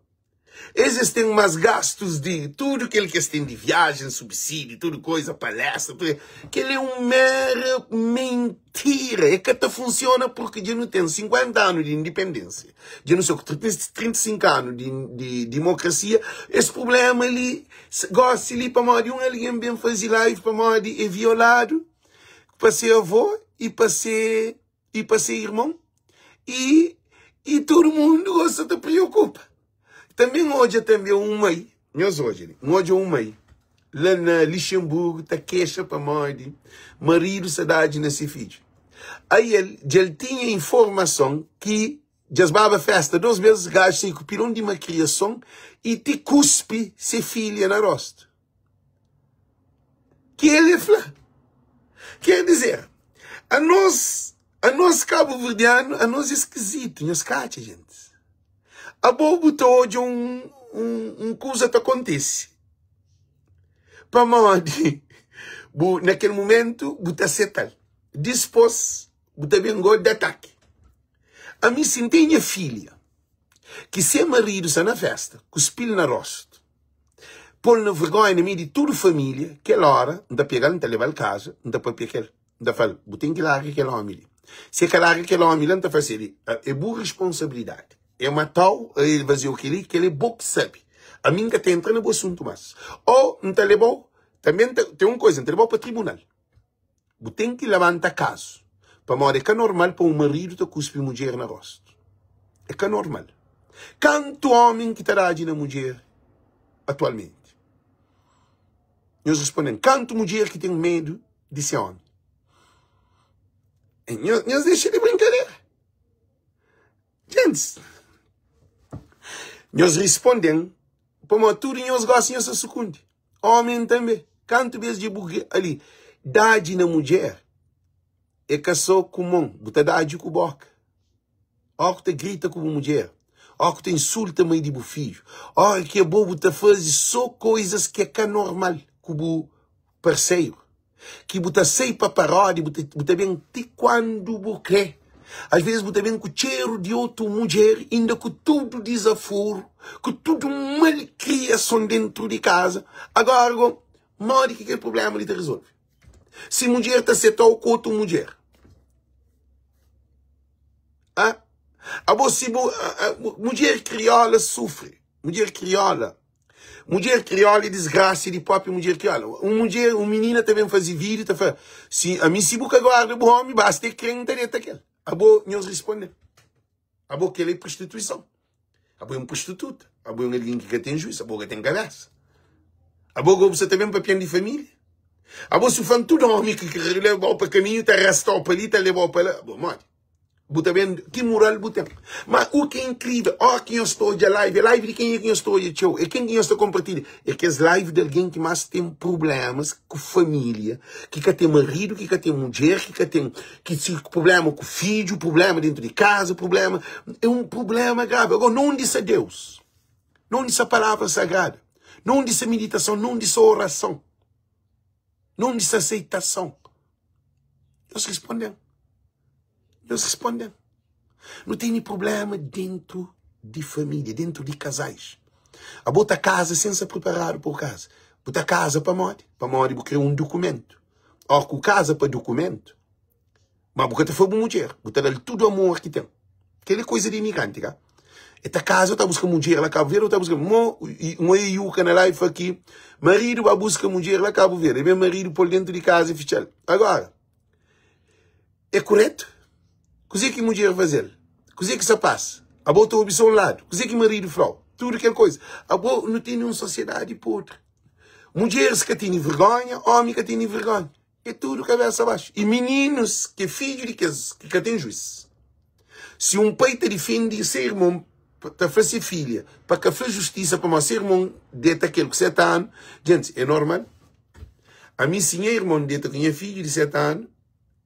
Es es ten más gastus di tudu kel ki es ten di viajen, subsídiu, tudu koisa, palestra, tudu. Kel é un mera mentira. E ka ta funsiona purki dja nu ten 50 anu di indipendênsia, dja nu sta ku 35 anu di, di dimokrasia. Es prubléma li, gósi li, pamodi un algen ben faze live pamodi e violadu pa se avó i pa se i pa se irmon i i tudu mundu gosta ta preokupa. Tanbê N odja tanbê un mai, nhos odja li, N odja un mai la na Lixenburgu ta kexa pamodi maridu sta dadji na se fidju. Ai el dja el tinha informason ki dja es baba festa dos bes, gaju sai ku pilon di makriason i ti kuspi se filha na rostu. Ki el fla. Quer dizer, anos, anos kabuverdianu, anos é skizitu, nhos ka atxa, gentis? Abo bu ta odja un, un, un kuza ta kontise, pamodi bu, na kel mumentu, bu ta seta-l. Dispôs, bu ta ben go da ataki. Ami, si N ten nha filha, ki se maridu sta na festa, kuspi-l na rostu, Pô-l na vergónha na meiu di tudu família. Kel óra, N ta pega-l, N ta leba-l kaza, N ta pâpia ku el. N ta fla-l, Bu ten ki larga kel ómi li. Si el ka larga kel ómi la, N ta fla si, É bu responsabilidadi. El mata-u, el faze-u kel-li, kel-li é bo ki sabe. Ami N ka ta entra na bu asuntu más. Ô N ta leba-u, tanbê N ta, ten un kuza, N ta leba-u pa tribunal. Bu ten ki labanta kazu, pamodi é ka normal pa un maridu ta kuspi mudjer na rostu. É ka normal. Kantu ómi ki ta dadji na mudjer atualmenti? Nhos responde-m, kantu mudjer ki ten medu di se ómi? Nhos dexa di brinkadera. Gentis, nhos responde-m, pamodi tudu nhos gosi nhos ta sukundi. Omi tanbe, kantu bes dja bu ali dadji na mudjer é ka so ku mon, bu ta dadji ku boka. Ora ku ta grita ku bu mudjer, ora ku ta insulta mai di bu fidju, ora ki abo bu ta faze so koizas ki é ka normal ku bu parseru. Ki bu ta sai pa parodi, bu ta, bu ta ben ti kuandu bu kre. Às vezes bu ta ben ku txeru di otu mudjer, inda ku tudu dizaforu, ku tudu malkriason dentru di kaza. Agora go, modi ki kel problema li ta rezolve? Si mudjer ta setau ku otu mudjer. Ah? Abo si bu, ah, ah, mudjer kriola sufri. Mudjer kriola Mudjer kriola é disgrasa di propi mudjer kriola. Un mudjer, un minina ta ben faze vídeo ta fla, si ami si bu ka guarda bu homi, basta é kre N ta deta kel. Abo nhos risponde. Abo kel é prostituison. Abo é un prostituta. Abo é un algen ki ka ten juiz, abo ka ten kabesa. Abo go bu sa ta ben papian di família. Abo si flan tudu homi ki kre lebau pa kaminhu ta rastau pa li ta lebau pa la. Abo modi? Bu ta ben, ki mural bu ten? Ma u ki é inkrivel, ó ki nhos ta odja live, é live di kenha ki nhos ta odja txeu? É ken ki nhos ta konpartilha? É kes live di algen ki más ten prublémas ku família, ki ka ten maridu, ki ka ten mudjer, ki ka ten, ki si prubléma ku fidju, prubléma dentu di kaza, prubléma, é un prubléma gravi. Agora, na undi sta Deus? Na undi sta palavra sagrada? Na undi sta meditason? Na undi sta orason? Na undi sta aseitason? Nhos responde-m. Nhos responde-m. Nu tene problema dentru di família, dentru di kazais. Abo ta kaza sen sta preparadu pa bu kaza. Bu ta kaza pamodi? Pamodi bu kre un dukumentu. Ó ku kaza pa dukumentu, ma bu ka ta fla bu mudjer, bu ta da-l tudu amor ki ten. Kel-li é koza di imigranti, ka? E ta kaza, ta buska mudjer la Cabo Verde, ta buska mo mo e yuka na life aqui. Marido ba buska mudjer la Cabo Verde, e ben marido pôl dentro de casa e fitxal. Agora, é correto? Kuzê ki mudjer fazel? Kuzê ki sa passa? Abo ta obi só um lado. Kuzê ki marido flau? Tudo kel coisa. Abo nu tene um sociedade podre. Mudjeres ka tene vergonha, homi ka tene vergonha. É tudo cabeça abaixo. E meninos que é filho de kes que ka tem juiz. Se um pai ta difende se irmão, ta fla se filha pa ka fla justiça pamodi se irmão deta kel ku 7 anu, gente, é normal? Ami si nha irmão deta ku nha fidju di 7 anu,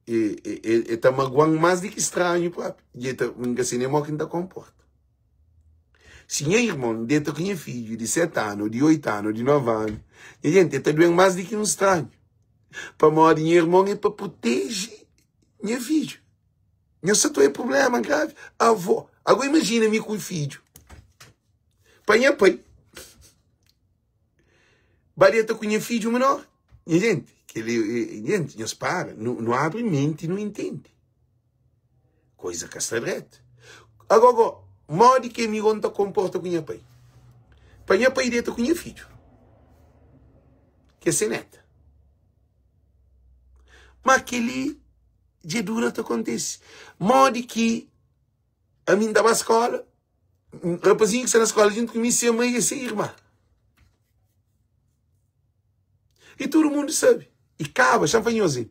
e, e, e, e ta maguan más di ki stranhu propi. E ta, N ka sei nem mo ki N ta komporta. Si nha irmon deta ku nha fidju di 7 anu, di 8 anu, di 9 anu, nha gente, e ta duen más di ki un stranhu. Pamodi nha irmon é pa proteje nha fidju. Nha sa ta oia problema gravi. Avó, agora imagina mi ku fidju. Pa nha pai. Ba deta ku nha fidju menor. Nha gente, kel-li, gente, nhos para, nu, nu abri menti, nu intende. Koisa ka sta dretu. Agora, go, modi ki ami go N ta konporta ku nha pai? Pa nha pai deta ku nha fidju, ki é se neta. Ma kel-li dja dura ta kontise. Modi ki ami N ta ba skola, rapazinhu ki sta na skola djuntu ku mi, se mai é se irma. I tudu mundu sabe. I kaba, xa-m fla nhos li,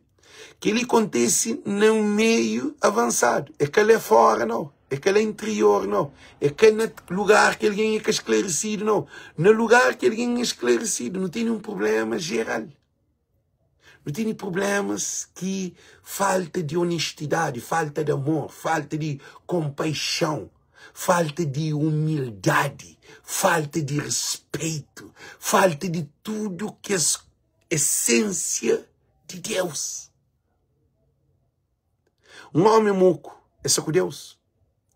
kel-li kontise na un meiu avansadu. É ka la fóra, nau. É ka la interior, nau. É ka na lugar ki algen é ka sklarisidu, nau. Na lugar ki algen é sklarisidu, nu tene un prubléma jeral. Nu tene prublémas ki falta di onestidadi, falta di amor, falta di konpaixon, falta di umildadi, falta di respeito, falta di tudu kes esensia di Deus. Un omi moku é sa ku Deus.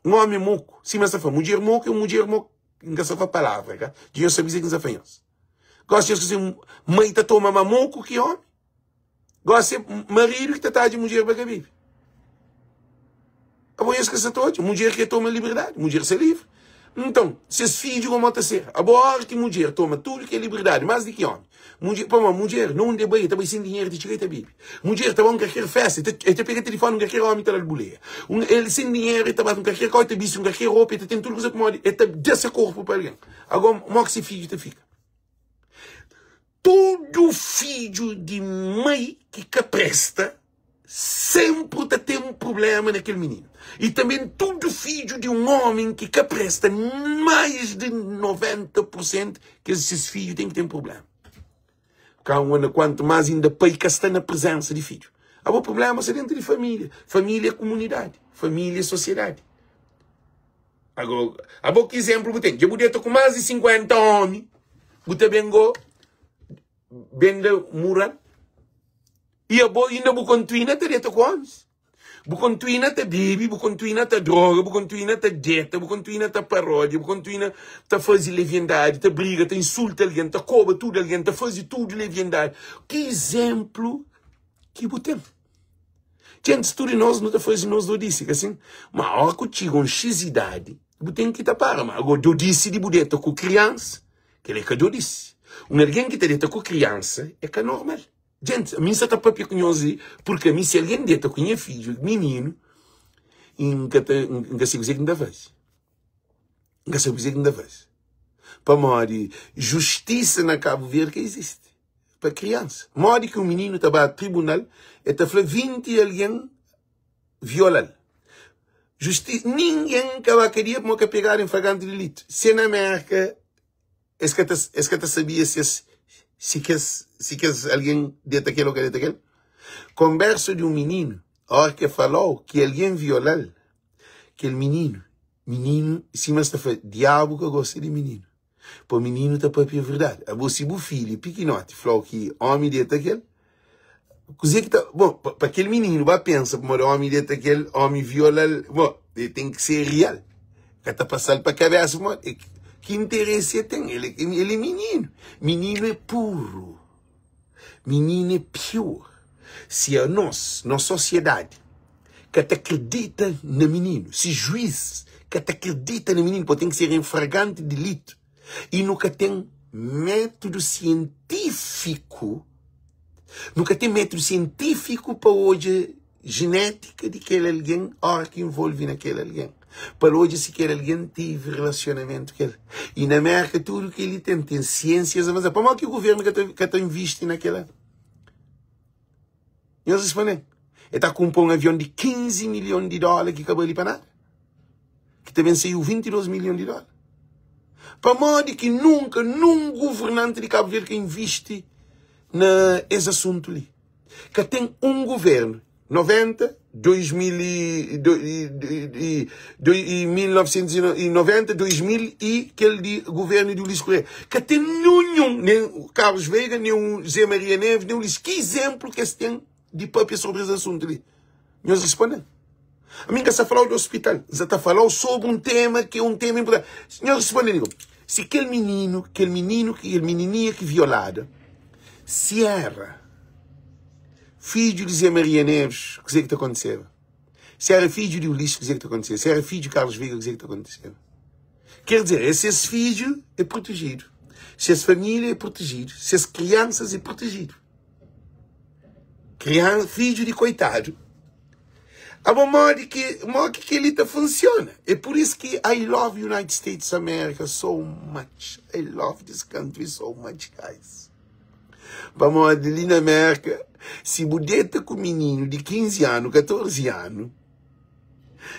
Un omi moku, sima es ta fla, mudjer moku é un mudjer moku. N ka sa fla palavra, ka? Dja nhos sabe kuzê ki N sa fla nhos. Gosi nhos ka sabe, mai ta toma ma moku ki omi. Gosi é maridu ki ta tadja mudjer pa ka bibi. Abo nhos ka sa ta odja, mudjer ke toma liberdadi, mudjer sa livri. Nton, ses fidju komo ta ser? Abo ora ki mudjer toma tudu ke liberdadi, mas di ki omi. Mudjer, pamodi mudjer, na undi e bai, e ta bai sen dinheru, e ta txiga e ta bibi. Mudjer ta ba un kalker festa, e ta, e ta pega telefoni un kalker omi ta dal buleia. Un, el sen dinheru, e ta ba un kalker kau, e ta bisti un kalker ropa, e ta ten tudu kuza pamodi e ta da se korpu pa algen. Ago, mo ki se fidju ta fika? Tudu fidju di mai ki ka presta senpri ta ten prubléma na kel mininu. I tanbê tudu fidju di un ómi ki ka presta, más di 90 pur sentu kes ses fidju ten ki ten prubléma. Kuantu más inda pai ka sta na prezénsa di fidju. Abo prubléma sta déntu di família. Família é kumunidadi, família é sosiedadi. Agora, abo ki izénplu bu ten? Dja bu deta ku más di 50 ómi, bu ta ben go ben da mural? I abo inda bu kontuina ta deta ku ómis? Bu kontuina ta bebe, bu kontuina ta droga, bu kontuina ta deta, bu kontuina ta parodia, bu kontuina ta faze leviandadi, ta briga, ta insulta algen, ta koba tudu algen, ta faze tudu leviandadi. Ki izénplu ki bu ten? Djentis, tudu nos nu ta faze nos dodisi, ka sin? Ma ora ku txiga un xis idadi, bu ten ki ta para. Ma ago dodisi di bu deta ku kriansa, kel-li é ka dodisi. Un algen ki ta deta ku kriansa é ka normal. Djentis, ami N sa ta papia ku nhos li, purki ami si algen deta ku nha fidju mininu, N ka ta, N ka sabe kuzê ki N ta faze. N ka sabe kuzê ki N ta faze. Pamodi justisa na Kabu Verdi ka izisti pa kriansa. Modi ki un mininu ta ba tribunal, el ta fla 20 algen viola-l. Justi, ningen ka ba kadia pamodi ka pegadu en flagranti delitu. Se na Merka es ka ta, es ka ta sabia si es, si kes, si kes algen deta kel o ka deta kel. Konbersu di un mininu, ora ki el fala-u ki algen viola-l, kel mininu, mininu, sima es ta fla, diabu ka gosta di mininu. Pa mininu ta papia verdadi. Abo si bu filhu pikinoti fla-u ki omi deta kel, kuze ki ta, bon, pa, pa kel mininu ba pensa pamodi omi deta kel, omi viola-l, bon, e ten ki ser real. Ka ta pasa-l pa kabesa pamodi e, ki interesi e ten? El, el é mininu. Mininu é puru. Mininu é pure. Si anos, nos sosiedadi, ka ta kridita na mininu, si juiz. ka ta kridita na mininu, pode ten ki ser en fraganti dilitu i nu ka ten métudu sientífiku, nu ka ten métudu sientífiku pa odja jenétika di kel algen óra ki involve na kel algen, pa el odja si kel algen tevi relasionamentu ku el. I na Mérka tudu kel-li ten, ten siênsias avansadu. Pamodi ki govérnu ka ta ka ta invisti na kel-la? Nhos responde-m. El ta kunpra un avion di 15 milhon di dóla ki ka bali pa nada, ki ta ben saiu 22 milhon di dóla. Pamodi ki nunka nun governanti di Kabu Verdi ka invisti na es asuntu li? Ka ten un governu, 90, 2000 e, e, 1990, 2000 e kel di governu di Ulisses Correia. Ka ten ninhun, nen Carlos Veiga, nen o Zé Maria Neves, nen Ulisses. Ki izénplu ki es ten di papia sobri es asuntu li? Nhos responde-m. Ami N ka sta fala-u di ospital, N sa ta fala-u sobri un tema ki é un tema inportanti. Nhos responde-m, si kel mininu, kel mininu, kel minininha ki violada, si éra fidju di Zé Maria Neves, kuzê ki ta kontiseba? Si éra fidju di Ulisses, kuzê ki ta kontiseba? Si éra fidju di Carlos Veiga, kuzê ki ta kontiseba? Ker dizer, é ses fidju é protejidu, ses família é protejidu, ses kriansas é protejidu. Kriansa, fidju di koitadu. Abo modi ki modi ki kel-li ta funsiona? É pur isu ki I love United States of America so much. I love this country so much, guys. Pamodi li na Merka, si bu deta ku mininu di 15 anu, 14 anu,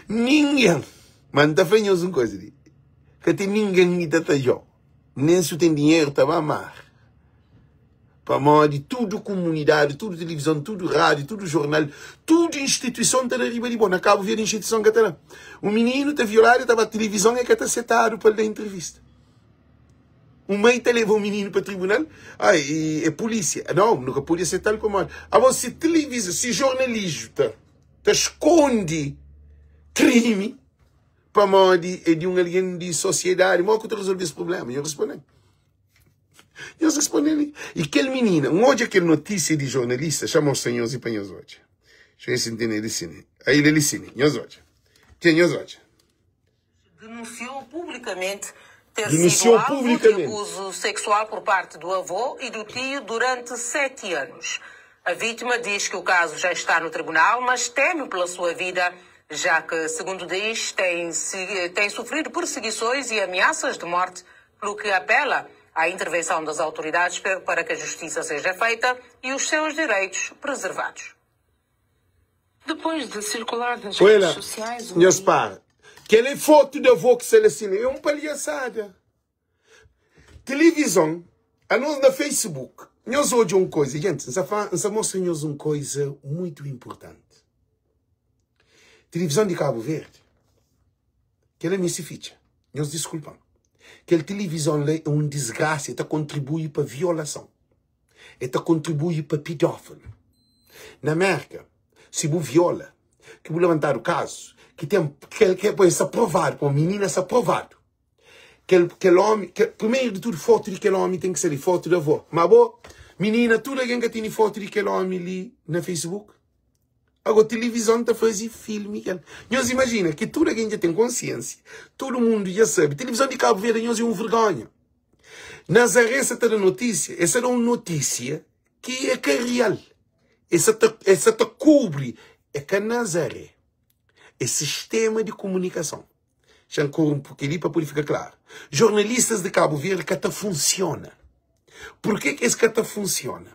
ningen, ma N ta fla nhos un koza li, ka ten ningen ki ta tadja-u, nen si bu ten dinheru ta ba mar. Pamodi tudu kumunidadi, tudu tilivizon, tudu rádiu, tudu jornal, tudu instituison ta da riba di bo. Na Kabu Verdi instituison ka ta da. Un mininu ta violadu, el ta ba tilivizon, el ka ta setadu pa el da intrivista. Un mai ta leba un mininu pa tribunal, ai, é pulísia. Nau, nu ka pode asetal pamodi. Abo, si tilivizon, si jornalismu ta ta skonde krimi pamodi é di un algen di sosiedadi, modi ku ta rezolve es prubléma? Nho responde-m. Nhos responde li. I kel minina, N odja kel notísia di jornalista, xa mostra nhos i pa nhos odja. Xa es ntende li sini. Aí li sini, nhos odja. Txê, nhos odja. Denunciou publicamente ter sido Denunciou alvo de publicamente. abuso sexual por parte do avô e do tio durante sete anos. A vítima diz que o caso já está no tribunal, mas teme pela sua vida, já que, segundo diz, tem, tem sofrido perseguições e ameaças de morte, pelo que apela à intervenção das autoridades para que a justiça seja feita e os seus direitos preservados. Depois de circular nas Oi redes lá, sociais, o nhos para. Kel é fotu di avô ki sta la sima. É un palhaçada. Tilivizon, anos na Facebook, nhos odja un koisa. Gente, N sa mostra nhos un koisa muitu inpurtanti. Tilivizon di Kabu Verdi, kel-la meste fitxa. Nhos diskulpa-m. Kel tilivizon la é un disgrasa, el ta kontribui pa violason, el ta kontribui pa pidófilu. Na Mérka, si bu viola, ki bu labantadu kazu, ki ten, kel, kel, el sta provadu, pamodi minina sta provadu. Kel, kel ómi, kel, primeru di tudu, fotu di kel ómi ten ki sta li, fotu di avó. Ma bo, minina, tudu algen ka tene fotu di kel ómi li na Facebook? Ago tilivizon ta faze filmi kel. Nhos imajina ki tudu algen dja ten konsiensia, tudu mundu dja sabe. Tilivizon di Kabu Verdi nhos é un vergonha. Nazaré sa ta da notisia, el sa da un notisia ki é ka real. El sa ta, el sa ta kubri, é ka Nazaré, é sistema di kumunikason. Xa N korumpu kel-li pa pode fika klaru. Jornalistas di Kabu Verdi ka ta funsiona. Purke ki es ka ta funsiona?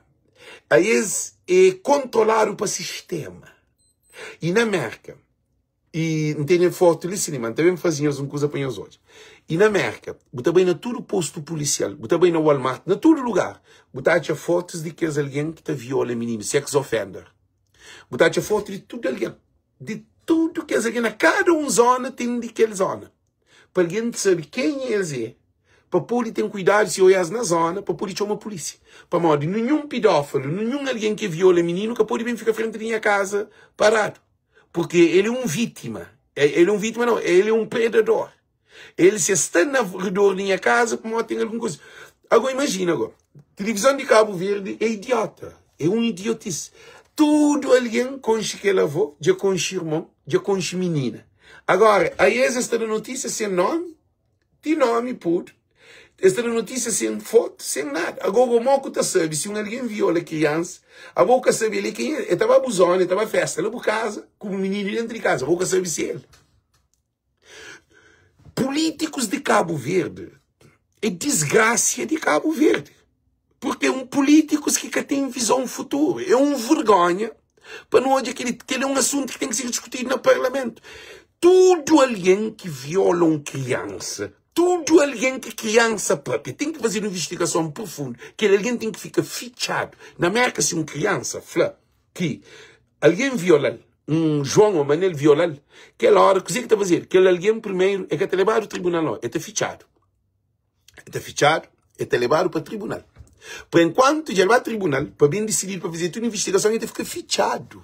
Aes é kontroladu pa sistema. I na Merka, i N tene fotu li sin, ma N ta ben faze nhos un kuza pa nhos odja. I na Merka, bu ta bai na tudu postu pulisial, bu ta bai na Walmart, na tudu lugar, bu ta atxa fotus di kes algen ki ta viola mininu, sex offender. Bu ta atxa fotu di tudu algen. Di tudu kes algen na kada un zona ten di kel zona pa algen sabe kenha es é pa pode ten kuidadu si oias na zona pa pode txoma pulisia pamodi ninhun pidófilu ninhun algen ki viola mininu ka pode ben fika frenti di nha kaza paradu purke el é un vítima el é un vítima nau el é un predador El se sta na redor di nha kaza pamodi ten algun kuza. Ago imajina ago, tilivizon di Kabu Verdi é idiota, é un idiotis. Tudu algen konxe kel avó, dja konxe irmon, dja konxe minina. Agora, a es es ta da notísia sen nomi, ti nomi pudu, es ta da notísia sen fotu, sen nada. Agora, mo ku ta sabe si un algen viola kriansa, abo ka sabe el é kenha? El ta ba bu zona, el ta ba festa la bu kaza, ku bu mininu dentru di kaza, abo ka sabe si el. Políticos de Cabo Verde é desgracia de Cabo Verde. Porque é um políticos que ka tem visão futuro. É um vergonha para não odja que ele é um assunto que tem que ser discutido no parlamento. Tudo alguém que viola uma criança, tudo alguém que criança própria, tem que fazer uma investigação profunda, que alguém tem que ficar fichado. Na América, se uma criança, fla, ki algen viola-l, un João ô Manel viola-l, kel óra kuzê ki ta fazedu? Kel algen primeru el ka ta lebadu tribunal nau, el ta fitxadu. El ta fitxadu, el ta lebadu pa tribunal. Pa enkuantu dja el ba tribunal pa ben disididu pa fazedu tudu invistigason, el ta fika fitxadu.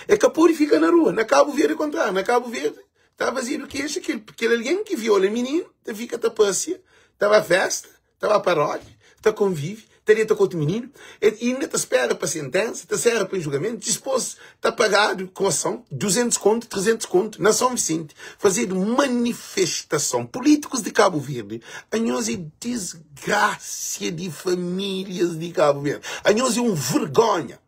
El ka pode fika na rua. Na Kabu Verdi é kontráriu. Na Kabu Verdi ta fazedu kexa kel kel algen ki viola mininu ta fika ta pasia, ta ba festa, ta ba paródia, ta konvive, ta deta ku otu mininu, el inda ta spera pa sentensa, ta sera pa julgamentu, dispôs ta pagadu kauson, 200 kontu, 300 kontu, na São Vicente, fazedu manifestason. Pulítikus di Kabu Verdi, anhos é disgrasia di famílias di Kabu Verdi, anhos é un vergonha.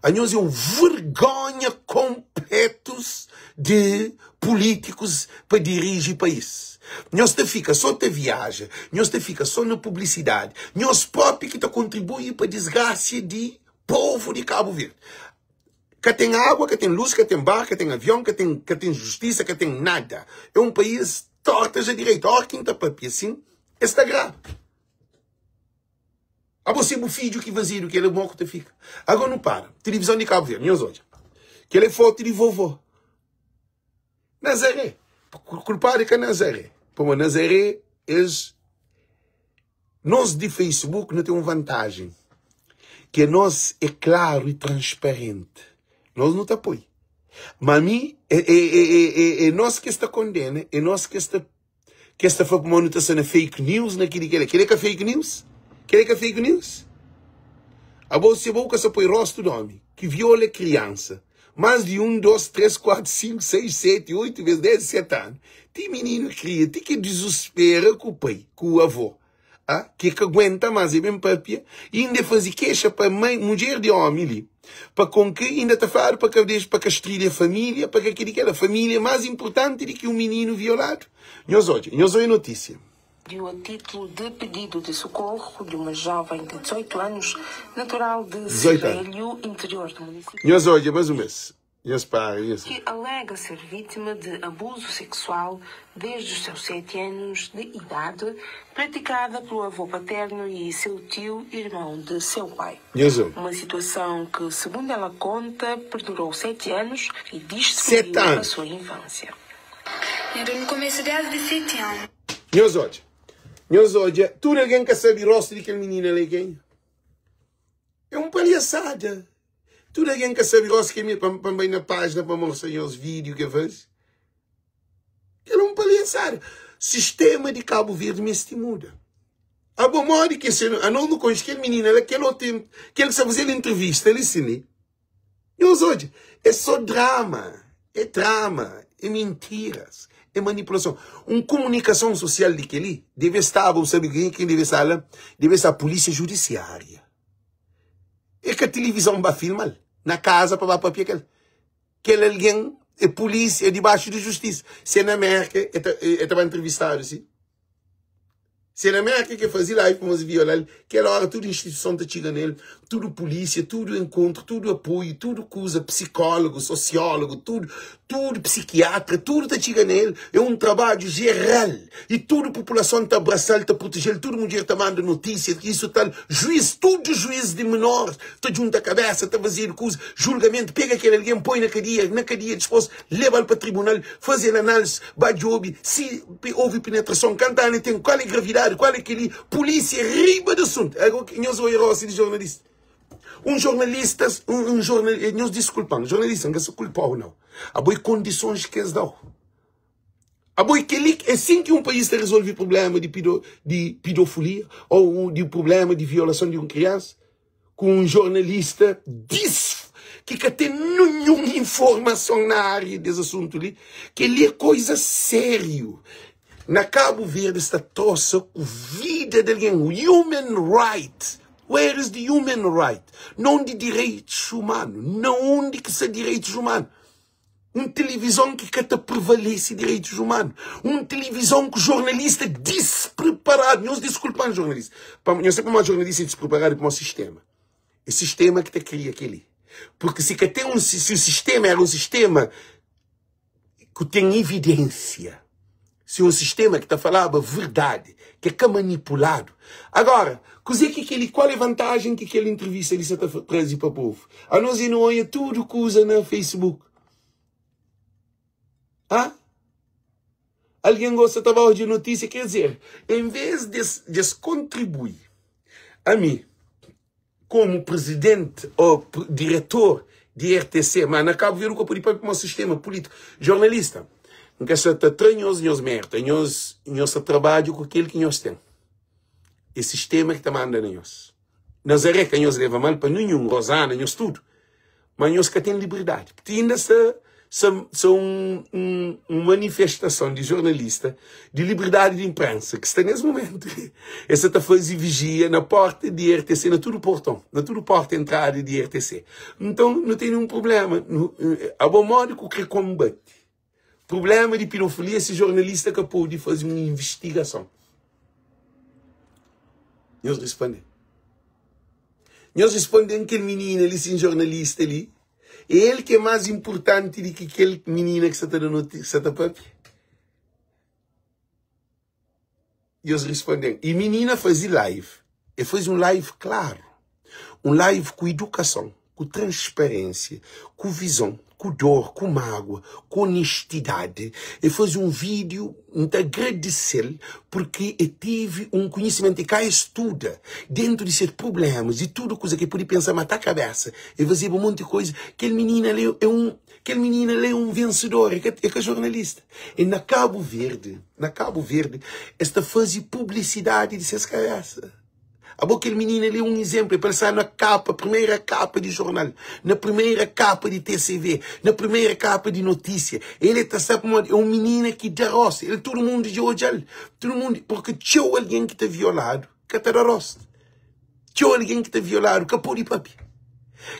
Anhos é un vergonha konpletus di pulítikus pa diriji país. Nhos ta fika sô ta viaja, nhos ta fika sô na publisidadi. Nhos própi ki ta kontribui pa disgrasia di povu di Kabu Verdi. Ka ten água, ka ten lus, ka ten bar, ka ten avion, ka ten ka ten justisa, ka ten nada. É un país tortas a direita. Óras ki N ta papia asin, es ta graba. Abo se bu fidju ki fazedu kela mo ku ta fika? Ago nu para. Tilivizon di Kabu Verdi, nhos odja. Kela é fotu di vovó. Nazaré. Kulpadu é ka Nazaré. Pamo Nazaré es nos di Facebook nu ten un vantajen ke nos é klaru i transparenti. Nos nu ta poi. Ma mi é, é, é, é, é, é nos ki es ta kondena, é nos ki es ta Kes ta fla pamodi nu ta sta na fake news na kili kela. Keli é ka fake news? Keli é ka fake news? Abo se bo ka sa poi rostu di omi ki viola kriansa mas di 1, 2, 3, 4, 5, 6, 7, 8 bes 10 7 anu. Ti mininu kria ti ki dizuspera ku pai ku avó. Ah, ki ka aguenta mas e ben papia e inda e faze kexa pa mãe, mudjer di omi li, pa kon ki inda ta fladu pa ka dexa, pa ka strilha familia, pa ka keli kela, familia é mas importanti di ki un mininu violadu. Nhos odja, nhos oi notisia. Deu a título de pedido de socorro de uma jovem de 18 anos, natural de 18 anu. Serrelho, interior do município. Nhos odja mas un bes. Nhos para, nhos. Que alega ser vítima de abuso sexual desde os seus 7 anos de idade, praticada pelo avô paterno e seu tio, irmão de seu pai. Nhos obi. Uma situação que, segundo ela conta, perdurou 7 anos e 7 destruiu a anos. sua infância. Era no começo desde 7 anos. Nhos odja. Nhos odja. Tudu algen ka sabe rostu di kel minina la é kenha. É un palhaçada. Tudu algen ka sabe gosi ke mi pa pa bai na página pa mostra nhos vídeo ke faze. Kel é un palhaçada. Sistema di Cabo Verde meste muda. Abo modi ke se anos nu konxe kel minina la kel otu kel ki sa fazel entrevista li si li. Nhos odja, é só drama, é drama, é mintiras, é manipulason. Un komunikason sosial di keli debe staba, bu sabe ken debe sta la? Debe sta polísia judisiária. É ka tilivizon ba filma-l na kaza pa ba papia kel. Kel algen é pulísia, é dibaxu di justisa. Se é na Mérka, e ta, e ta ba entrevistadu si. Se é na Mérka ke faze live pa mos viola-l, kel ora tudu instituison ta txiga nel, tudu pulísia, tudu enkontru, tudu apoiu, tudu kuza, psikólogu, sosiólogu, tudu, tudu psikiatra, tudu ta txiga nel. É un trabadju jeral. I tudu populason ta abrasa-l, ta proteje-l, tudu mudjer ta manda notísia, isu tal, juiz, tudu juiz di menor ta djunta kabésa, ta fazedu kuza, julgamentu, pega kel algen, poi na kadia, na kadia dispôs leba-l pa tribunal, faze-l análizi, ba djobe si ovi penetrason, kantu anu el ten, kual é gravidadi, kual é kel-li, pulísia riba di asuntu. Agó nhos oi rosi di jornalista. Un jornalista, un jornal, nhos diskulpa-m, jornalista, N ka sta kulpa-u nau, abo é kondisons ki es da-u. Abo é kel-li, é sin ki un país ta rezolve prubléma di pido, di pidofolia ou di prubléma di violason di un kriansa? Ku un jornalista dis, ki ka ten ninhun informason na ária des asuntu li. Kel-li é koiza sériu. Na Kabu Verdi sta trosa ku vida di algen. Human right. Where is the human right? Na undi direitus umanu? Na undi ki sta direitus umanu? Un tilivizon ki ka ta prevalese direitus umanu. Un tilivizon ku jornalista dispreparadu. Nhos diskulpa-m jornalista. Nhos sabe pamodi jornalista é dispreparadu? Pamodi sistema. É sistema ki ta kria kel-li. Porque si ka ten un, si o sistema era un sistema ku ten evidênsia, si un sistema ki ta falaba verdadi, ki é ka manipuladu. Agora, kuzê ki kel-li, kual é vantajen ki kel entrevista li sa ta traze pa povu? Anos e nu oia tudu kuza na Facebook. Ha? Algen gosta ta ba odja notísia, quer dizer, em vez des, des kontribui ami komu presidenti o diretor di RTC, ma na Kabu Verdi nu ka pode papia pamodi sistema pulitiku. Jornalista, N ka sa ta tra nhos nhos merta, nhos nhos ta trabadja ku kel ki nhos ten. É sistema ki ta manda na nhos. Nazaré ka nhos leva mal pa ninhun, Rosana, nhos tudu. Ma nhos ka ten liberdadi. Ti inda sta sa sa un un un manifestason di jornalista di liberdadi di inprensa ki sta nes mumentu es sa ta faze vijia na porta di RTC na tudu porton na tudu porta entrada di RTC. Nton nu tene un prublema nu abo modi ku kre konbati prublema di pidofilia si jornalista ka pode faze un invistigason? Nhos responde. Nhos responde-m kel minina li sin jornalista li É el ki é más inportanti di ki kel minina ki sta ta da notísia, sta ta pâpia? Nhos responde-m. I minina faze live. El faze un live klaru. Un live ku idukason, ku transparénsia, ku vizon, ku dor, ku mágua, ku onestidadi. El faze un vídiu, N ta agradise-l purki el tive un konhisimentu. El ka studa dentu di se prublémas, di tudu kuza ki el pode pensa mata kabésa. El fazeba un monti koza. Kel minina li é un, kel minina li é un vensedora, é ka, é ka jornalista. E na Kabu Verdi, na Kabu Verdi, es ta faze publisidadi di ses kabésa. Abo kel minina li é un izénplu, é pa el sta na kapa, primeira kapa di jornal, na primeira kapa di TCV, na primeira kapa di notísia. El é ta sta pamodi é un minina ki da rostu, el tudu mundu dja odja-l, tudu mundu, porque txeu algen ki ta violadu ka ta da rostu. Txeu algen ki ta violadu ka pode papia.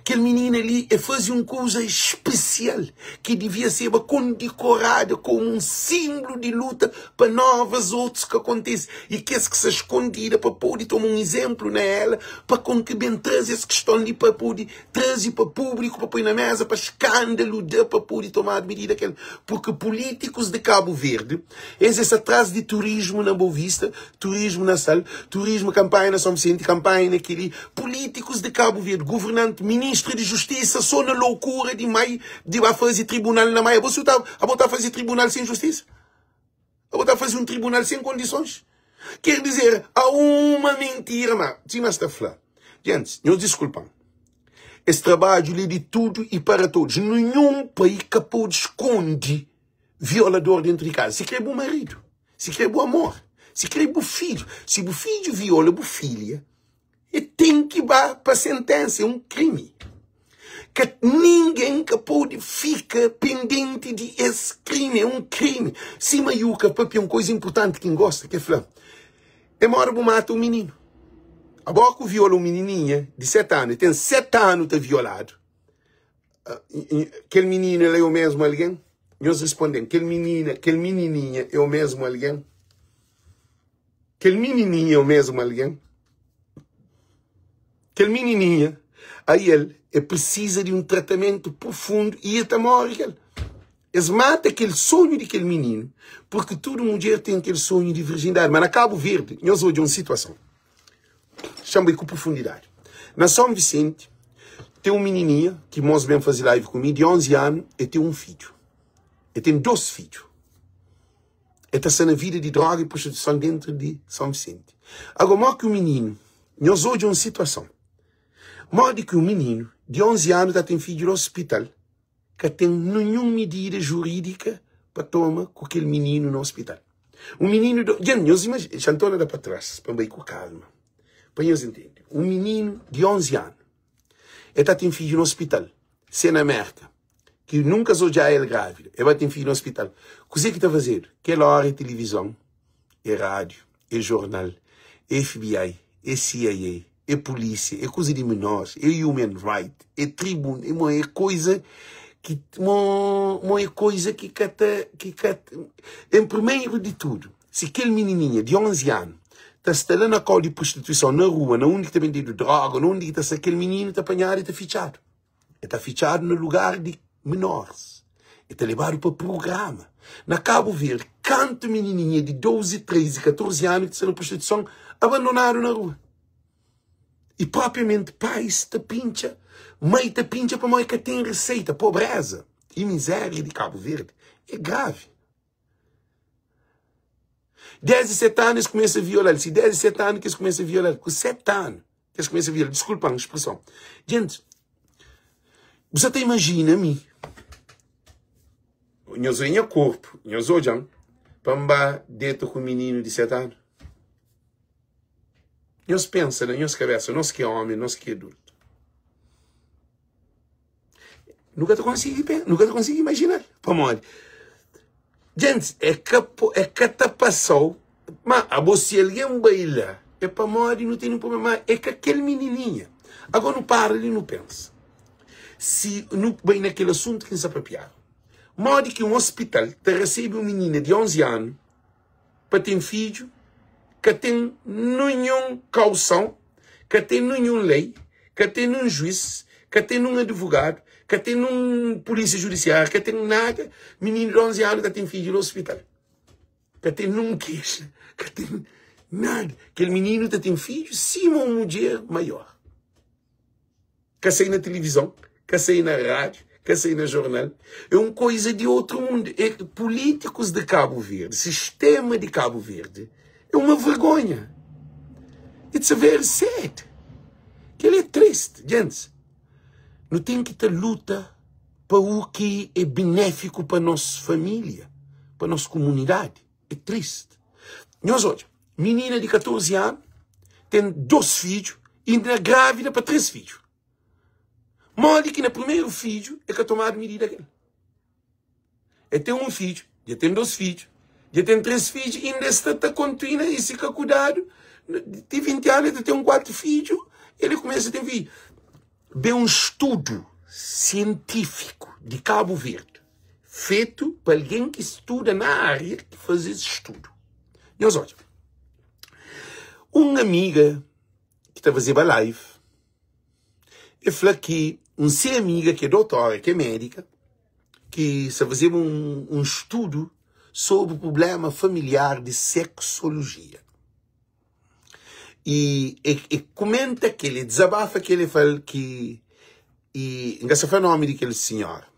Kel minina li e faze un kuza spesial ki divia seba kondikorada komu un sinblu di luta pa novas otus ka kontise i kes ki sta skondida pa pode toma un izenplu na ela pa kon ki ben traze es kiston li pa pode traze pa publiku pa poi na meza pa skandalu da pa pode tomadu midida kel purki pulitikus di Kabu Verdi es es atras di turismu na Boa Vista turismu na Sal, turismu, kanpanha na São Vicente, kanpanha na keli, pulítikus di Kabu Verdi, guvernanti, ministru di justisa so na loukura di mai di ba fazi tribunal na mai. Abo si ta, abo ta fazi tribunal sem justisa? Abo ta fazi un tribunal sem kondisons? Ker dizer, há uma mentira, ma sima es ta fla. Gentis, nhos diskulpa-m. Es trabadju li di tudu i para todos. Ninhun pai ka pode skonde violador dentru di kaza, si kre bu maridu. Si kre bu amor, si kre bu fidju, si bu fidju viola bu filha, e ten ki ba pa sentensa, é un krimi. Ka ningen ka pode fika pendenti di es krimi, é un krimi. Sima Yuka papia un koisa inpurtanti ki N gosta, ki e fla, é mora bu mata un mininu. Abo ku viola un minininha di 7 anu, e ten 7 anu ta violadu. Kel minina la é o mesmu algen? Nhos responde-m, kel minina, kel minininha é o mesmu algen? Kel minininha é o mesmu algen? Kel minininha, aí el, el precisa di un tratamentu profundu i el ta móre kel. Es mata kel sonhu di kel mininu, porque tudu mudjer ten kel sonhu di virjindadi. Ma na Kabu Verdi, nhos odja un situason. Xa-m bai ku profundidadi. Na São Vicente, ten un minininha ki mos ben faze live ku mi, di 11 anu, e ten un fidju. E ten dos fidju. E ta sta na vida di droga i prostituison dentru di São Vicente. Agora, mo ki un mininu, nhos odja un situason, modi ki un mininu di 11 anu ta ten fidju di ospital, Ka ten ninhun midida jurídika pa toma ku kel mininu na ospital. Un mininu di, dja nhos imajina, xa N torna da pa tras pa N bai ku kalma, pa nhos intende. Un mininu di 11 anu, el ta ten fidju na ospital. Se na Merka, ki nunka es odja el grávida, el ba ten fidju na ospital, kuzê ki ta fazedu? Kel óra é tilivizon, é rádiu, é jornal, é FBI, é CIA, é pulísia, é kuza di menores, é human right, é tribun, é, é koza ki, mo, é koza ki ka ta, ki ka, en primeru di tudu, si kel minininha di 11 anu ta sta la na kau di prostituison, na rua, na undi ki ta bendedu droga, na undi ki ta sta, kel mininu ta panhadu i ta fitxadu. E ta fitxadu na lugar di menores. E ta lebadu pa prugrama. Na Kabu Verdi, kantu minininha di 12, 13, 14 anu ki ta sta na prostituison abandonadu na rua. I propriamenti pais ta pintxa, mai ta pintxa pamodi ka ten riseita. Pobreza i mizeria di Kabu Verdi é gravi. Desdi 7 anu es kumesa viola-l. Si desdi 7 anu ki es kumesa viola-l, ku 7 anu ki es kumesa viola-l, diskulpa-m spreson. Gente, bu sa ta imajina mi, nhos odja nha korpu, nhos odja-m pa N ba deta ku un mininu di 7 anu? Nhos pensa na nhos kabesa, nos ki é omi, nos ki é adultu. Nu ka ta konsigi pensa, nu ka ta konsigi imajina. Pamodi? Gente, é ka, é ka ta pasau, ma abo si algen bai la, é pamodi nu tene un problema, ma é ka kel minininha. Agora nu para li nu pensa. Si nu bai na kel asuntu ki N sta papiaba, modi ki un ospital ta resebe un minina di 11 anu pa ten fidju, ka ten ninhun kauson, ka ten ninhun lei, ka ten nun juiz, ka ten nun advogadu, ka ten nun pulísia judisiáriu, ka ten nada, mininu di 11 anu ta ten fidju na ospital. Ka ten nun kexa, ka ten nada. Kel mininu ta ten fidju sima un mudjer maior. Ka sai na tilivizon, ka sai na rádiu, ka sai na jornal. É un koiza di outru mundu. É pulítikus di Kabu Verdi, sistéma di Kabu Verdi é uma vergonha. It's a very sad. Kel-li é tristi. Gentis, nu ten ki ta luta pa u ki é benéfiku pa nos família, pa nos kumunidadi. É triste. Nhos odja, minina di 14 anu ten 2 fidju e inda grávida pa 3 fidju. Modi ki na primeru fidju é ka tomadu midida kel? É ten un fidju, dja ten 2 fidju, dja ten 3 fidju, inda é sta ta kontina e si ka kudadu, ti 20 anu é ta ten 4 fidju, ele kumesa ten fidju. Ben un studu sientífiku di Kabu Verdi fetu pa algen ki studa na ária ki faze es studu. Nhos odja, un amiga ki ta fazeba live, e fla ki un se amiga ki é dotora, ki é médika, ki sta fazeba un, un studu sobri prubléma familiar di seksologia. E, e, e kumenta kel, e dizabafa kel, e fla ki, e, N ka sta fla nomi di kel sinhora.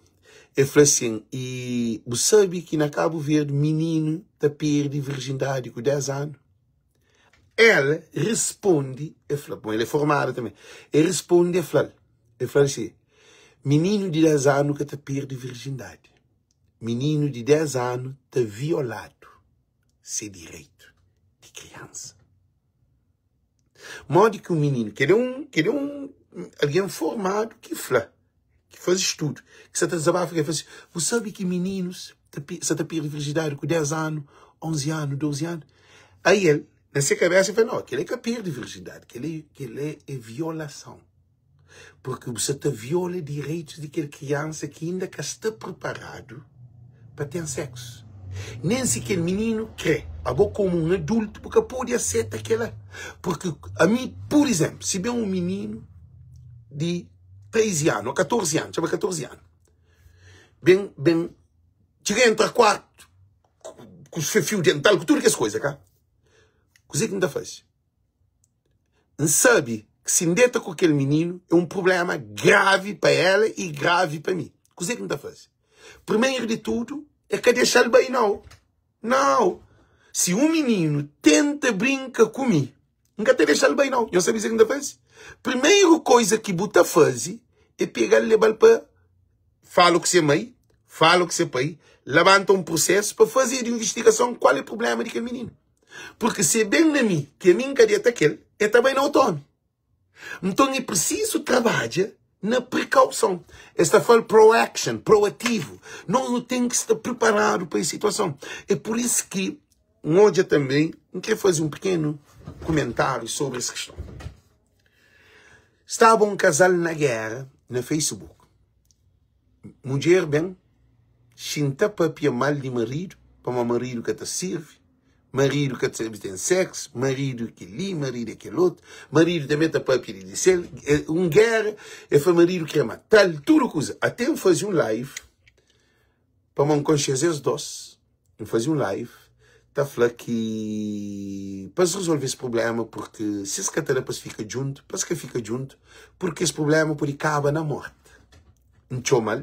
E fla sin, e bu sabe ki na Kabu Verdi mininu ta perde virjindadi ku 10 anu? Ela responde, e fla, bom, ela é formada também. E responde, e fla-l, e fla-l si, mininu di 10 anu ka ta perde virjindadi. Mininu di 10 anu ta violadu. se direitu di kriansa. Modi ki un mininu, kel é un, kel é un algen formadu ki fla, ki faze studu, ki sa ta dizabafa, ki fla si, bu sabe ki mininus ta, sa ta perde virjidadi ku 10 anu, 11 anu, 12 anu. Aí el, na se kabesa, el fla, no, kel é ka perde virjidadi, kel é, kel é, é violason. Purki bu sa ta viola direitus di kel kriansa ki inda ka sta preparadu pa ten seksu. Nen si kel mininu kre, abo komu un adultu bu ka pode aseta kela. Purki ami, pur izenplu, si ben un mininu di 13 anu o 14 anu, txoma 14 anu, ben, ben txiga entra kuartu ku se fiu dental, ku tudu kes koiza, ka? Kuze ki N ta faze? N sabe ki si N deta ku kel mininu é un prubléma gravi pa ela i gravi pa mi. Kuzê ki N ta faze? Primeru di tudu, é ka dexa-l bai nau. Nau! Si un mininu tenta brinka ku mi, N ka ta dexa-l bai nau. Nhos sabe kuzê ki N ta faze? Primeru koiza ki bu ta faze é pega-l leba-l pa fala ku se mai, fala ku se pai, labanta un prosesu pa faze investigason kual é prubléma di kel mininu. Purki si e ben na mi, ki ami N ka deta kel, e ta bai na otu omi. Nton e prisizu trabadja. na prekauson. Es ta fla-l proaction, proativu. Nos nu ten ki sta preparadu pa es situason. É pur isu ki N odja tanbê, N krê faze un pikenu kumentáriu sobri es kiston. Staba un kazal na géra na Facebook. Mudjer ben xinta pâpia mal di maridu, pamodi maridu ka ta sirbi, maridu ka ta sabe ten séksu, maridu kel-li, maridu é kel otu, maridu tanbê ta pâpia di sel. Un géra, el fla maridu krê mata-l, tudu kuza. Até N faze un live pamodi N konxe-s es dôs. N faze un live ta fla ki pa es rezolve es prubléma purki si es ka ta da pa es fika djuntu, pa es ka fika djuntu purki es prubléma pode kaba na morti. N txoma-l,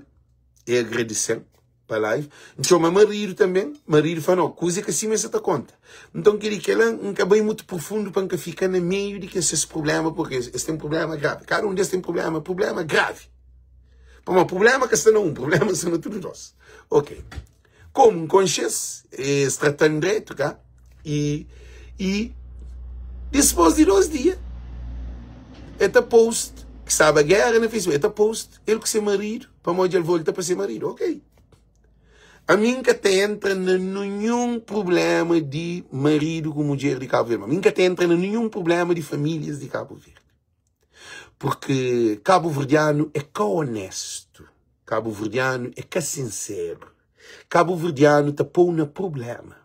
e agradise-m pa live. N txoma maridu tanbe, maridu fla, no, kuza é ka sima es sa ta konta. Nton kel-li, kel-la, N ka bai mutu profundu pa N ka fika na meiu di kes ses prubléma purki es ten prubléma gravi. Kada un di es ten prubléma, prubléma gravi. Pamodi prubléma ka sta na un, prubléma sta na tudu dos. Ok. Komu N konxe-s, es trata-m dretu, ka? I, i dispôs di dos dia, el ta post, ki staba géra na Facebook, el ta post el ku se maridu, pamodi dja el volta pa se maridu. Ok. Ami N ka ta entra na ninhun prubléma di maridu ku mudjer di Kabu Verdi. Ami N ka ta entra na ninhun prubléma di famílias di Kabu Verdi. Porque kabuverdianu é ka onestu, kabuverdianu é ka sinseru, kabuverdianu ta pou na prublema,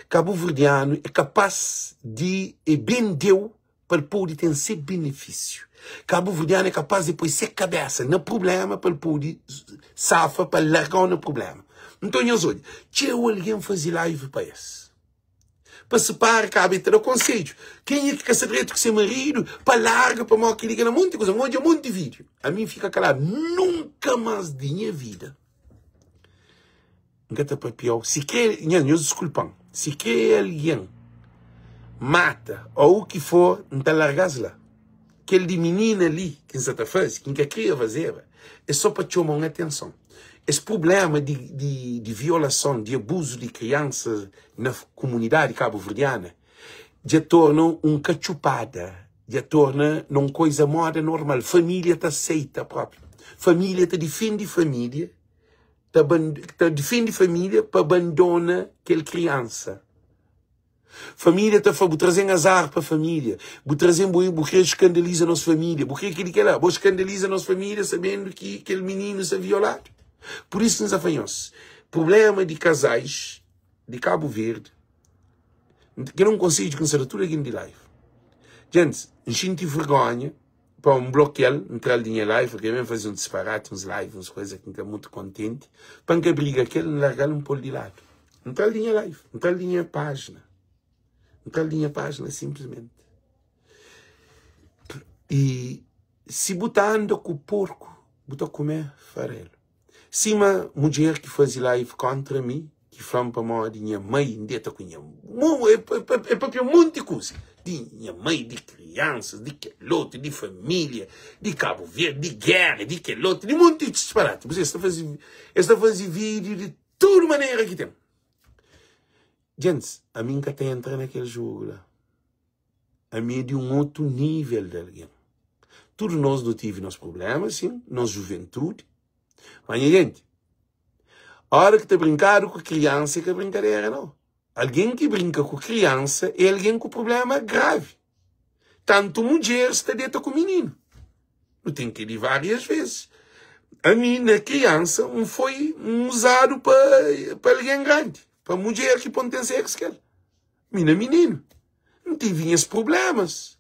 kabuverdianu é kapaz di e bendeu pa el pode ten se benefisiu, kabuverdianu é kapaz di poi se kabesa na prublema pa el pode safa pa el largau na prublema. Nton nhos odja, txeu algen faze live pa es. Pa separa kaba e ta da konsedju. Kenha ki ka sta dretu ku se maridu pa larga pamodi kel-li kel-la monti kuza. N odja monti vídiu. Ami N fika kaladu. Nunka más di nha vida N ka ta papia-u. Si kre, nha, nhos diskulpa-m. Si kre algen mata ô u ki for, N ta larga-s la. Kel di minina li ki N sa ta faze, ki N ka kria fazeba, é sô pa txoma un atenson. Es prubléma di, di, di violason, di abuzu di kriansa na kumunidadi kabuverdiana dja torna un katxupada, dja torna na un koiza moda normal. Família ta seita própi. Família ta difende família, ta, ta difende família pa abandona kel kriansa. Família ta fla, bu traze-m azar pa família, bu traze-m, bu, bu kre skandaliza nos família, bu kre kel-li, kel-la, bo skandaliza nos família sabendu ki kel mininu sta violadu. Pur isu, N sta fla nhos, prubléma di kazais di Kabu Verdi, kel un konsedju ki N sta da tudu algen di live. Gentis, N xinti vergonha pa N blokia-l, N tra-l di nha live, porque el ben faze un disparati, uns live, uns kuza ki N ka mutu kontenti. Pa N ka briga ku el, N larga-l, N pô-l di ladu. N tra-l di nha live, N tra-l di nha pájina. N tra-l di nha pájina sinplismenti. I si bu ta anda ku porku, bu ta kume farelu. Sima mudjer ki faze live kontra mi, ki fla-m pamodi nha mai N deta ku nha E papia un monti kuza di nha mai, di kriansas, di kelotu, di familia, di Kabu Verdi, di gera, di kelotu, di monti disparati. Es ta faze, es ta faze vídiu di tudu manera ki ten. Gentis, ami N ka ta entra na kel jogu la. Ami é di un otu nível di algen. Tudu nos nu tive nos prubléma, sin, nos juventudi. Má nha jenti, óra ki ta brinkadu ku kriansa é ka brinkadera, nau. Algen ki brinka ku kriansa é algen ku prubléma gravi. Tantu mudjeris ta deta ku mininu. Nu ten ki di várias vezes. Ami, na kriansa, N foi N uzadu pa, pa algen grandi, pa mudjer ki pô-m ten séksu ku el. Mi na mininu, N tive nhas prublémas.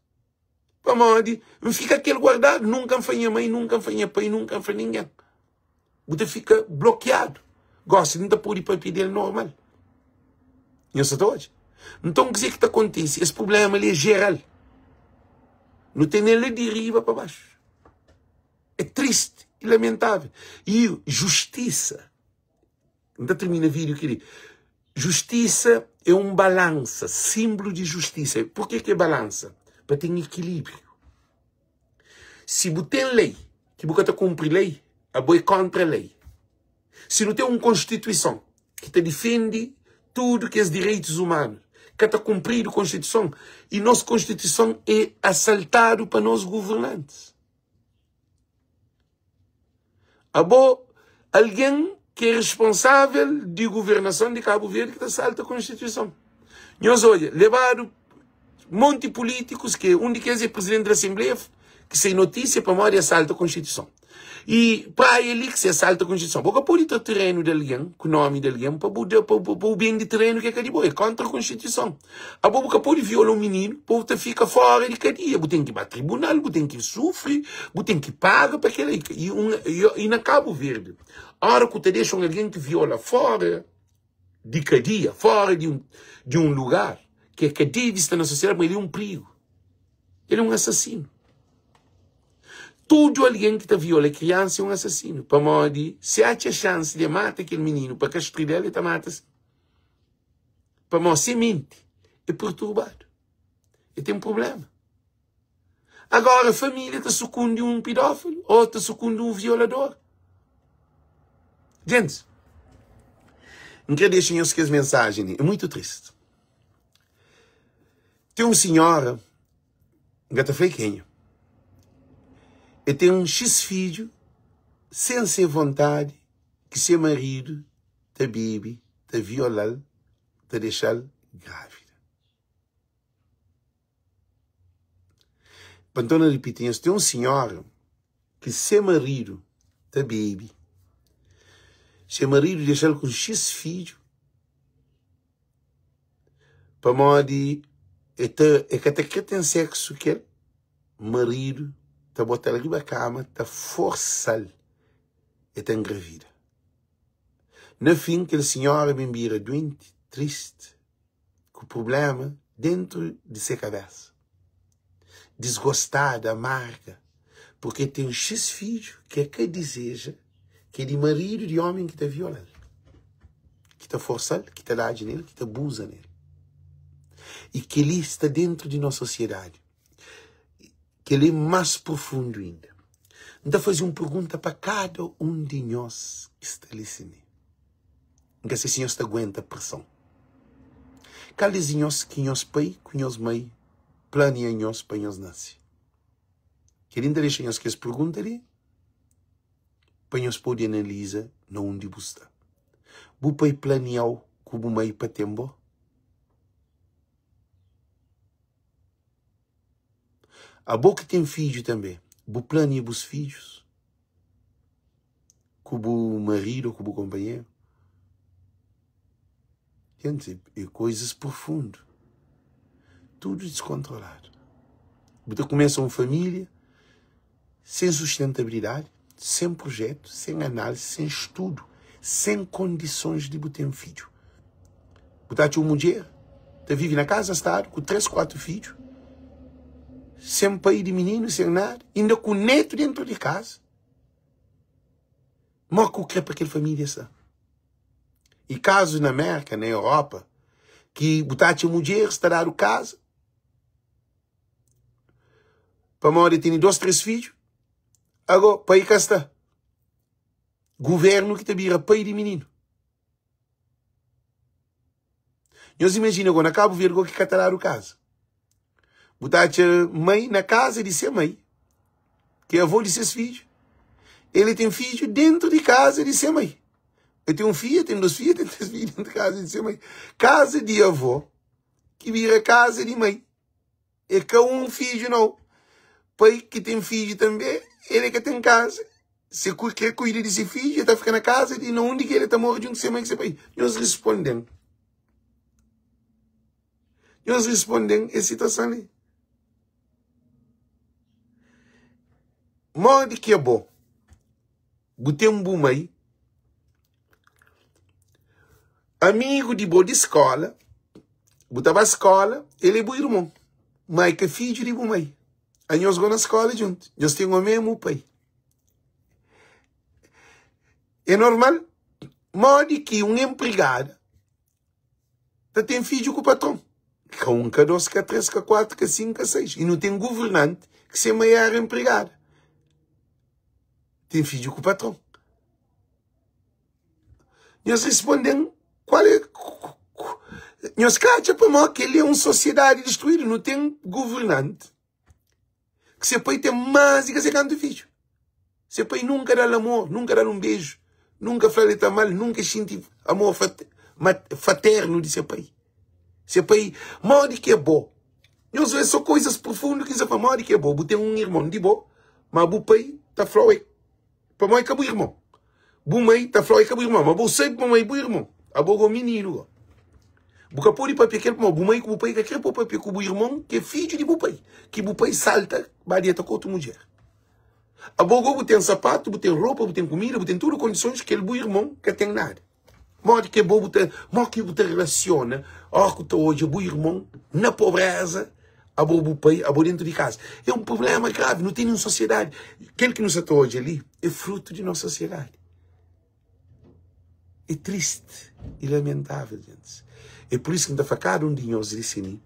Pamodi N fika kel guardadu, nunka N fla nha mai, nunka N fla nha pai, nunka N fla ningen. Bu ta fika blokiadu. Gosi N ta pode papia di el normal. Nhos sa ta odja? Nton, kuzê ki ta kontise? Es prubléma li é jeral. Nu tene-l la di riba pa baxu. É tristi i lamentável. I justisa N ta tirmina vídiu kel-li. Justisa é un balansa, sinblu di justisa. Pur ke ki é balansa? Pa ten ikilíbriu. Si bu ten lei ki bu ka ta kunpri lei, abo é kóntra lei. Si nu ten un konstituison ki ta difende tudu kes direitus umanu, ka ta kunpridu konstituison i nos konstituison é asaltadu pa nos governantis. Abo algen ki é responsável di governason di Kabu Verdi ki ta salta konstituison. Nhos odja, lebadu monti pulítikus ki un di kes é prizidenti di asenbleia ki sai notísia pamodi es salta konstituison. I Praia li ki se salta konstituison. Bo ka pode tra terenu di algen ku nomi di algen pa bu da pa bu bende terenu ki é ka di bo. É kontra konstituison. Abo bu ka pode viola un mininu pa bu ta fika fora di kadia. Bu ten ki ba tribunal, bu ten ki sufri, bu ten ki paga pa kel-la. I, un, i na Kabu Verdi, ora ku ta dexa un algen ki viola fora di kadia, fora di un, di un lugar ki é ka debe sta na sosiedadi, ma el é un prigu. El é un asasinu. Tudu algen ki ta viola kriansa é un asasinu, pamodi si atxa xansi di mata kel mininu pa ka strida-l, el ta mata si. Pamodi se menti é perturbadu, el ten prubléma. Agora família ta sukundi un pidófilu ô ta sukundi un violador. Gentis, N kre dexa nhos kes mensajen li, é mutu tristi. Ten un sinhora N ka ta fla é kenha. E ten un xis fidju sen se vontadi ki se maridu ta bebe, ta viola-l, ta dexa-l grávida. Pa N torna ripiti nhos, ten un sinhora ki se maridu ta bebe, se maridu dexa-l ku xis fidju Pamodi e ta e ka ta kre ten seksu ku el, maridu ta bota-l riba kama ta forsa-l e ta engravida. Na fin kel sinhora ben bira duenti, tristi, ku prubléma dentu di se kabésa, disgostada, amarga, purki el ten xis fidju ki el ka dizeja. ki é di maridu di ómi ki ta viola-l, ki ta forsa-l, ki ta dadji nel, ki ta abuza nel. I kel-li sta déntu di nos sosiedadi. Kel-li é más profundu inda. N ta faze un pergunta pa kada un di nhos ki sta li si mi. N ka se si nhos ta aguenta preson. Kal des di nhos ki nhos pai ku nhos mai plania nhos pa nhos nase? Kel-li N ta dexa nhos kes pergunta li. pa nhos pode analiza na undi bu sta. Bu pai plania-u ku bu mai pa ten bo? Abo ki ten fidju tanbe, bu plania bus fidjus ku bu maridu ô ku bu konpanheru? Gente, é coisas profundo. Tudo descontrolado. Bu ta começa um família sem sustentabilidade, sem projeto, sem análise, sem estudo, sem condições de bu ten fidju. Bu ta atxa un mudjer ta vive na casa stadu ku 3, 4 fidju, sem pai di mininu, sem nada, inda ku neto dentro di casa. Mo ku kre pa kel família sta? E kazus na Merka, na Europa, ki bu ta atxa mudjeris ta dadu kaza pamodi tene 2, 3 fidju, ago pai ka sta. Guvernu ki ta bira pai di mininu. Nhos imajina go na Kabu Verdi go ki ka ta dadu kaza. Bu ta atxa mai na kaza di se mai, ki é avô di ses fidju. Ele ten fidju dentru di kaza di se mai. Ele ten un fidju, ten dos fidju, ten tres fidju dentru di kaza di se mai. Kaza di avô ki bira kaza di mai. É ka un fidju nau. Pai ki ten fidju tanbe, ele ka ten kaza. Se kre kuida di se fidju, el ta fika na kaza di na undi ki ele ta mora djuntu ku se mai ku se pai. Nhos responde-m. Nhos responde-m es situason li. Modi ki abo bu ten bu mai, amigu di bo di skola, bu ta ba skola, el é bu irmon, ma é ka fidju di bu mai. Anhos go na skola djuntu, nhos ten omemu pai. É normal? Modi ki un enpregada ta ten fidju ku patron? Ka un, ka dos, ka tres, ka kuatru, ka sinku, ka seis. I nu ten guvernanti ki se mai era enpregada. Ten fidju ku patron. Nhos responde-m kual é. Nhos ka atxa pamodi kel-li é un sosiedadi distruídu? Nu ten guvernanti ki se pai ten más di ka se kantu fidju. Se pai nunka da-l amor, nunka da-l un beju, nunka fla-l el ta ama-l, nunka el xinti amor fraternu di se pai. Se pai, modi ki é bo? Nhos é só coisas profundu ki N sta fla. Modi ki é bo? Bu ten un irmon di bo, ma bu pai ta fla-u é pamodi é ka bu irmon. Bu mai ta fla-u é ka bu irmon, ma bu sabe ma é bu irmon. Abo go mininu go. Bu ka pode papia kel pamodi bu mai ku bu pai ka kre pa bu papia ku bu irmon ki é fidju di bu pai, ki bu pai salta ba deta ku otu mudjer. Abo go bu ten sapatu, bu ten ropa, bu ten kumida, bu ten tudu kondisons, kel bu irmon ka ten nada. Modi ki bo bu ta, modi ki bu ta relasiona ora ku ta odja bu irmon na pobreza, abo bu pai, abo dentu di kaza? É un problema gravi. Nu tene un sosiedadi, kel ki nu sa ta odja li é frutu di nos sosiedadi. É triste e lamentável, gente. É por isso que N ta fla kada un di nhos li sini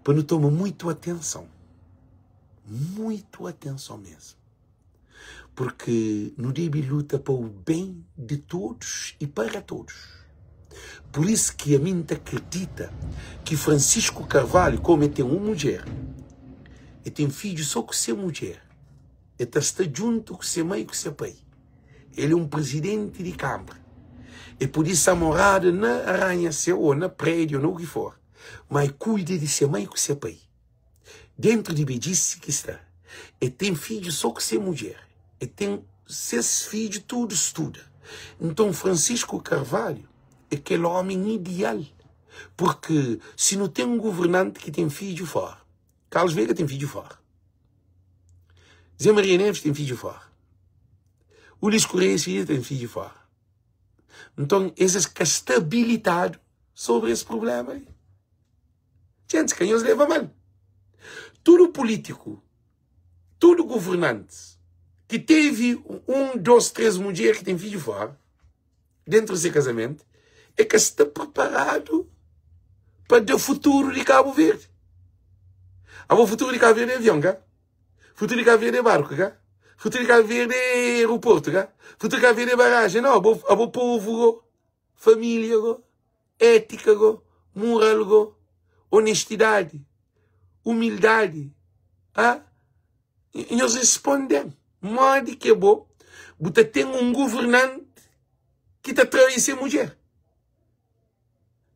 pa nu toma muito atenson. Muito atenson mesmo. Porque nu debe luta pa o bem de todos e para todos. Por isso que a mim ta acredita que Francisco Carvalho, como ele tem uma mulher, ele tem filho só com sua mulher, ele tá sta junto com sua mãe e com seu pai. Ele é um presidente de câmara. Ele podia estar morado na arranha-céu ou na prédio ou no que for, mas cuida de sua mãe e com seu pai. Dentro di bedjisi ki sta. E ten fidju so ku se mudjer. E ten ses fidju tudu studa. Nton Francisco Carvalho é kel omi ideal. Purki si nu ten un guvernanti ki ten fidju fora. Carlos Veiga ten fidju fora. Zé Maria Neves ten fidju fora. Ulisses Correia Filho ten fidju fora. Nton es es ka sta abilitadu sobri es prublema li. Gentis, ka nhos leva mal. Tudu pulítiku, tudu guvernantis ki tevi un, dos, tres mudjer ki ten fidju fora, dentru di se kazamentu, e ka sta preparadu pa da futuru di Kabu Verdi. Abo futuru di Kabu Verdi é avion, ka? Futuru di Kabu Verdi é barku, ka? Futuru di Kabu Verdi é aeroportu, ka? Futuru di Kabu Verdi é barajen? Nau, abo, abo povu go, família go. Étika go, mural go, onestidadi, umildadi, ah? Nhos responde-m, modi ki bo bu ta ten un guvernanti ki ta trai se mudjer?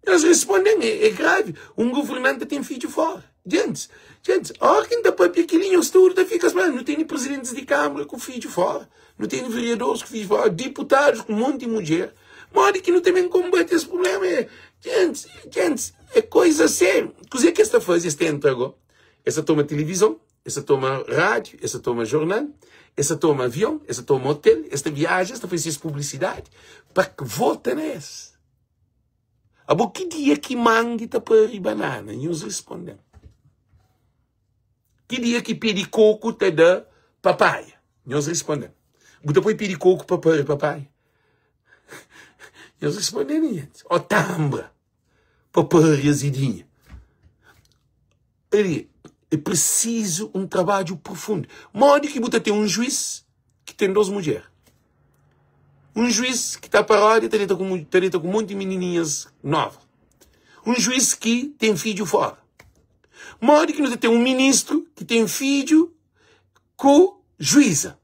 Nhos responde-m, é gravi, un guvernanti ta ten fidju fora. Gentis, gentis, óra ki N ta papia kel-li, nhos tudu ta fika sma, nu tene prizidentis di kanbra ku fidju fora, nu tene veriadoris ku fidju fora, diputadus ku monti mudjer. Modi ki nu ta ben konbate es prubléma? É, gentis, gentis, é koiza sériu. Kuzê ki es ta faze? Es ta entra go, es ta toma tilivizon, es ta toma rádiu, es ta toma jornal, es ta toma avion, es ta toma otel, es ta viaja, es ta faze ses publisidadi pa vota na es. Abo ki dia ki mangi ta pari banana? Nhos responde-m. Ki dia ki pé di koku ta da papaia? Nhos responde-m. Bu ta poi pé di koku pa pari papaia? Nhos responde-m, gente. Ó tambra pa pari azidinha. Ali, é preciso um trabalho profundo. Modi ki bu ta ten un juiz ki ten dos mudjer? Un juiz ki ta paródia ta deta ku, ta deta ku monti menininhas nova. Un juiz ki ten fidju fora. Modi ki nu ta ten un ministru ki ten fidju ku juiza?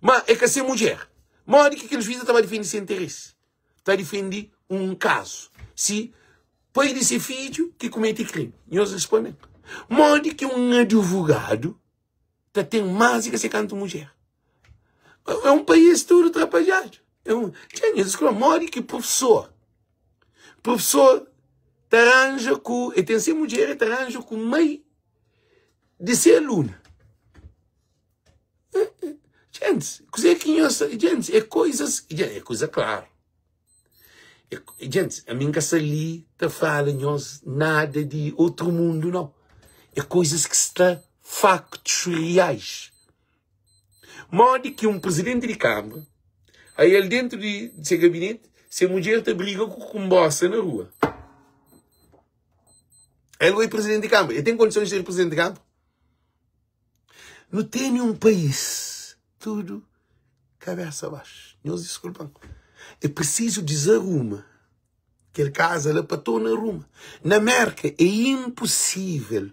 Ma é ka se mudjer. Modi ki kel juiza ta ba difende se interesi? Ta difende un kazu si pai di se fidju ki kumete krimi? Nhos responde-m. Modi ki un advogadu ta ten más di ka se kantu mudjer? É un país tudu trapadjadu. É un... Txê, nhos diskulpa, modi ki profesor, profesor ta ranja ku, el ten se mudjer, el ta ranja ku mai di se aluna? Gente, kuzê ki nhos ta. Gente, é koizas. É kuza klaru. É, gente, ami N ka sta li ta fala nhos nada di outro mundu, não. É koizas ki sta faktus reais. Modi ki un presidenti di kamara, aí el dentro di se gabinete, se mudjer ta briga ku kumbosa na rua. El é presidenti di kamara, el ten kondisons di ser presidenti di kamara? Nu tene un país tudu kabesa baxu. Nhos diskulpa-m. É prisizu dizaruma kel kaza la pa torna aruma. Na Mérka é inpusível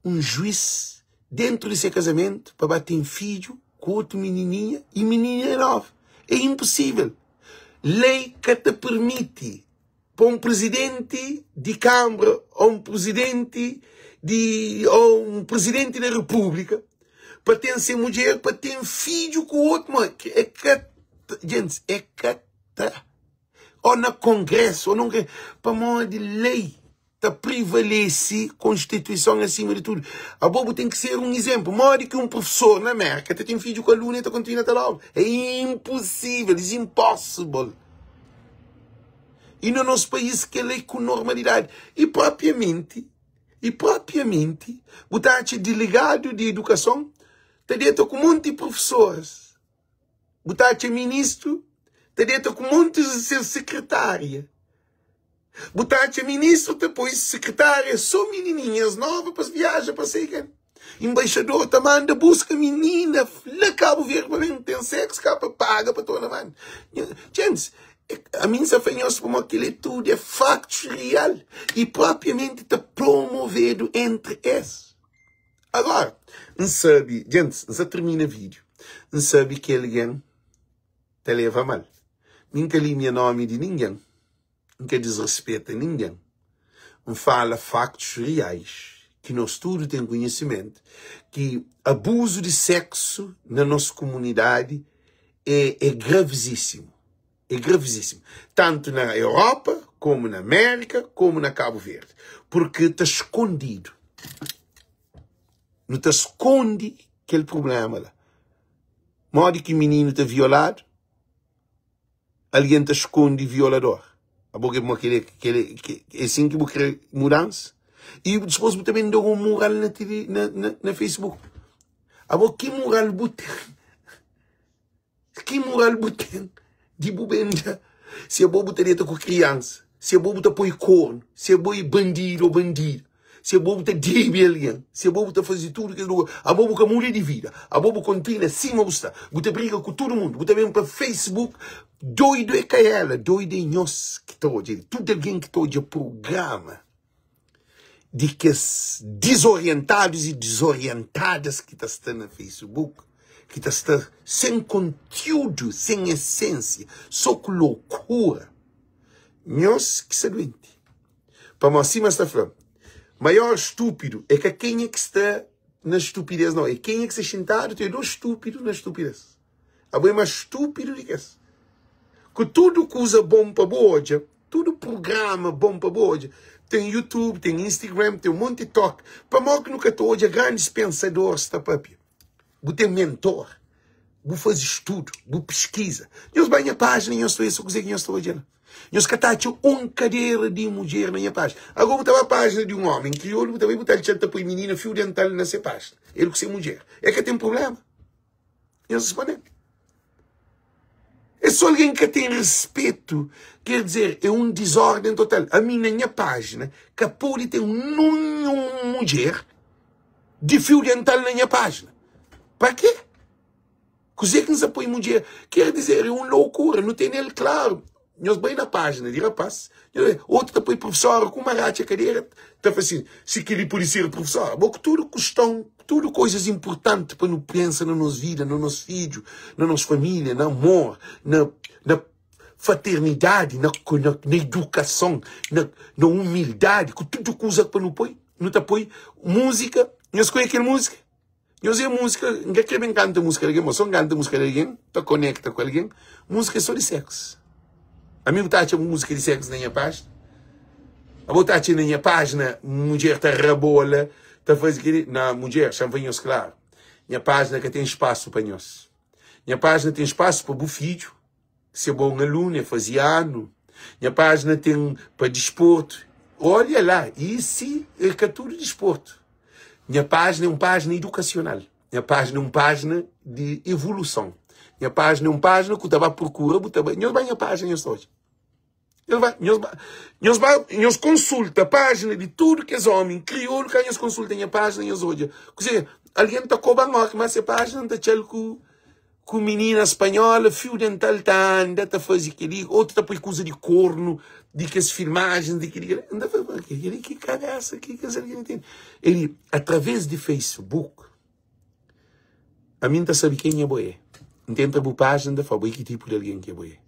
un juís dentru di se kazamentu pa ba ten fidju. ku otu minininha i minininha é nova. É inposível. Lei ka ta permiti pa un prizidenti di kanbra ô un prizidenti di ô un prizidenti di repúblika pa ten se mudjer pa ten fidju ku otu mudjer. É ka gentis, é ka ta ô na kongrésu ô na un pamodi lei ta privalese konstituison asima di tudu. Abo bu ten ki ser un izénplu. Modi ki un profesor na Mérka ta ten fidju ku alunu i ta kontinua ta da aula? É inposível, is impossible. I na nos país kel-la é ku normalidadi. I propriamenti, i propriamenti bu ta atxa delegadu di edukason ta deta ku monti profesoras. Bu ta atxa ministru ta deta ku monti di ses sekretária. Bu ta atxa ministru ta poi sekretária sô minininhas nova pa es viaja pa sei ken. Embaixador ta manda buska minina la Kabu Verdi pa ben ten seksu ka pa paga pa torna manda. Gentis, ami N sa fla nhos pamodi kel-li é tudu é faktus real i propriamenti ta promovedu entri es. Agora, N sabe, gentis, N sa tirmina vídiu, N sabe ki algen ta leva mal. Mi N ka limia nomi di ningen, N ka disrespeta ningen. N fala faktus reais ki nos tudu ten konhisimentu ki abuzu di seksu na nos komunidadi é, é gravizísimu. É gravizísimu. Tantu na Europa, komu na Amérika, komu na Kabu Verdi. Purki ta skondidu. Nu ta skonde kel prubléma la. Modi ki mininu ta violadu, algen ta skonde violador. Abo ke mo kele kele ke é sin ki bu kre mudansa? I dispos bu ta ben da un mural na TV na na na Facebook. Abo ki mural bu ten? Ki mural bu ten di bu ben da? Si abo bu ta deta ku kriansa, si abo bu ta poi kornu, si abo é bandidu ô bandida, si abo bu ta debe algen, si abo bu ta faze tudu kes lugar, abo bu ka muda di vida, abo bu kontinua sima bu sta, bu ta briga ku tudu mundu, bu ta ben pa Facebook, doidu é ka ela, doidu é nhos ki ta odja el, tudu algen ki ta odja prugrama di kes dizorientadus i dizorientadas ki ta sta na Facebook, ki ta sta sen kontiudu, sen esensia, so ku lokura, nhos ki sta duenti. Pamodi sima sta fla, maior stúpidu é ka kenha ki sta na stupidez nau, é kenha ki sta xintadu ta dôs stúpidu na stupidez. Abo é más stúpidu di kes. Ku tudu kuza bon pa bu odja, tudu prugrama bon pa bu odja, ten YouTube, ten Instagram, ten un monti tok. Pamodi ki nu ka ta odja grandis pensadoris ta papia? Bu ten mentor, bu faze studu, bu piskiza. Nhos bai nha pájina nhos ta odja so kuzê ki nhos ta odja la. Nhos ka ta atxa un kadera di mudjer na nha pájina. Agora bu ta ba pájina di un ómi kriolu, bu ta bai bu ta atxa-l ta poi minina fiu dental na se pájina, el ku se mudjer. El ka ten prubléma. Nhos responde-m. É só algen ki ka ten respetu. Ker dizer, é un dizórden total. Ami na nha pájina ka pode ten ninhun mudjer di fiu dental na nha pájina. Pa kê? Kuzê ki N sa poi mudjer? Ker dizer, é un loukura. Nu tene-l klaru. Nhos bai na pájina di rapás, nhos bai. Otu ta poi profesóra ku maratxa kadera, ta fla sin, si kel-li pode ser profesóra. Bo ku tudu kuston, tudu koizas inpurtanti pa nu pensa na nos vida, na nos fidju, na nos família, na amor, na, na fraternidadi, na, na, na idukason, na, na umildadi, ku tudu kuza pa nu poi, nu ta poi múzika. Nhos konhe kel múzika? Nhos é múzika, N ka kre ben kanta múzika di algen, ma so N kanta múzika di algen, ta konekta ku algen, múzika é so di séksu. Ami bu ta atxa múzika di séksu na nha pájina? Abo ta atxa na nha pájina mudjer ta rabola, ta faze kel-li? Na, mudjer, xa-m fla nhos klaru, nha pájina ka ten spasu pa nhos. Nha pájina ten spasu pa bu fidju, Si é bon alunu, é faze anu. Nha pájina ten pa disportu. Olha lá, i si é ka tudu disportu. Nha pájina é un pájina idukasional. Nha pájina é un pájina di evoluson. Nha pájina é un pájina ku ta ba prokura, bu ta ba. Nhos ba nha pájina, nhos ta odja. Nhos ba, nhos ba, nhos ba, nhos konsulta pájina di tudu kes ómi kriolu ka nhos konsulta nha pájina, nhos odja. Kuzê, algen ta koba-m óki, má se pájina N ta txal ku ku minina spanhola fiu dental ta anda ta faze kel-li, otu ta poi kuza di kornu, di kes filmajens, di kel-li, kel-li. N ta fla, kel-li ki kabesa ki kes algen ten. Eli, através di Facebook. Ami N ta sabe kenha bo é. N ta entra bu pájina N ta fla bo é ki tipu di algen ki bo é.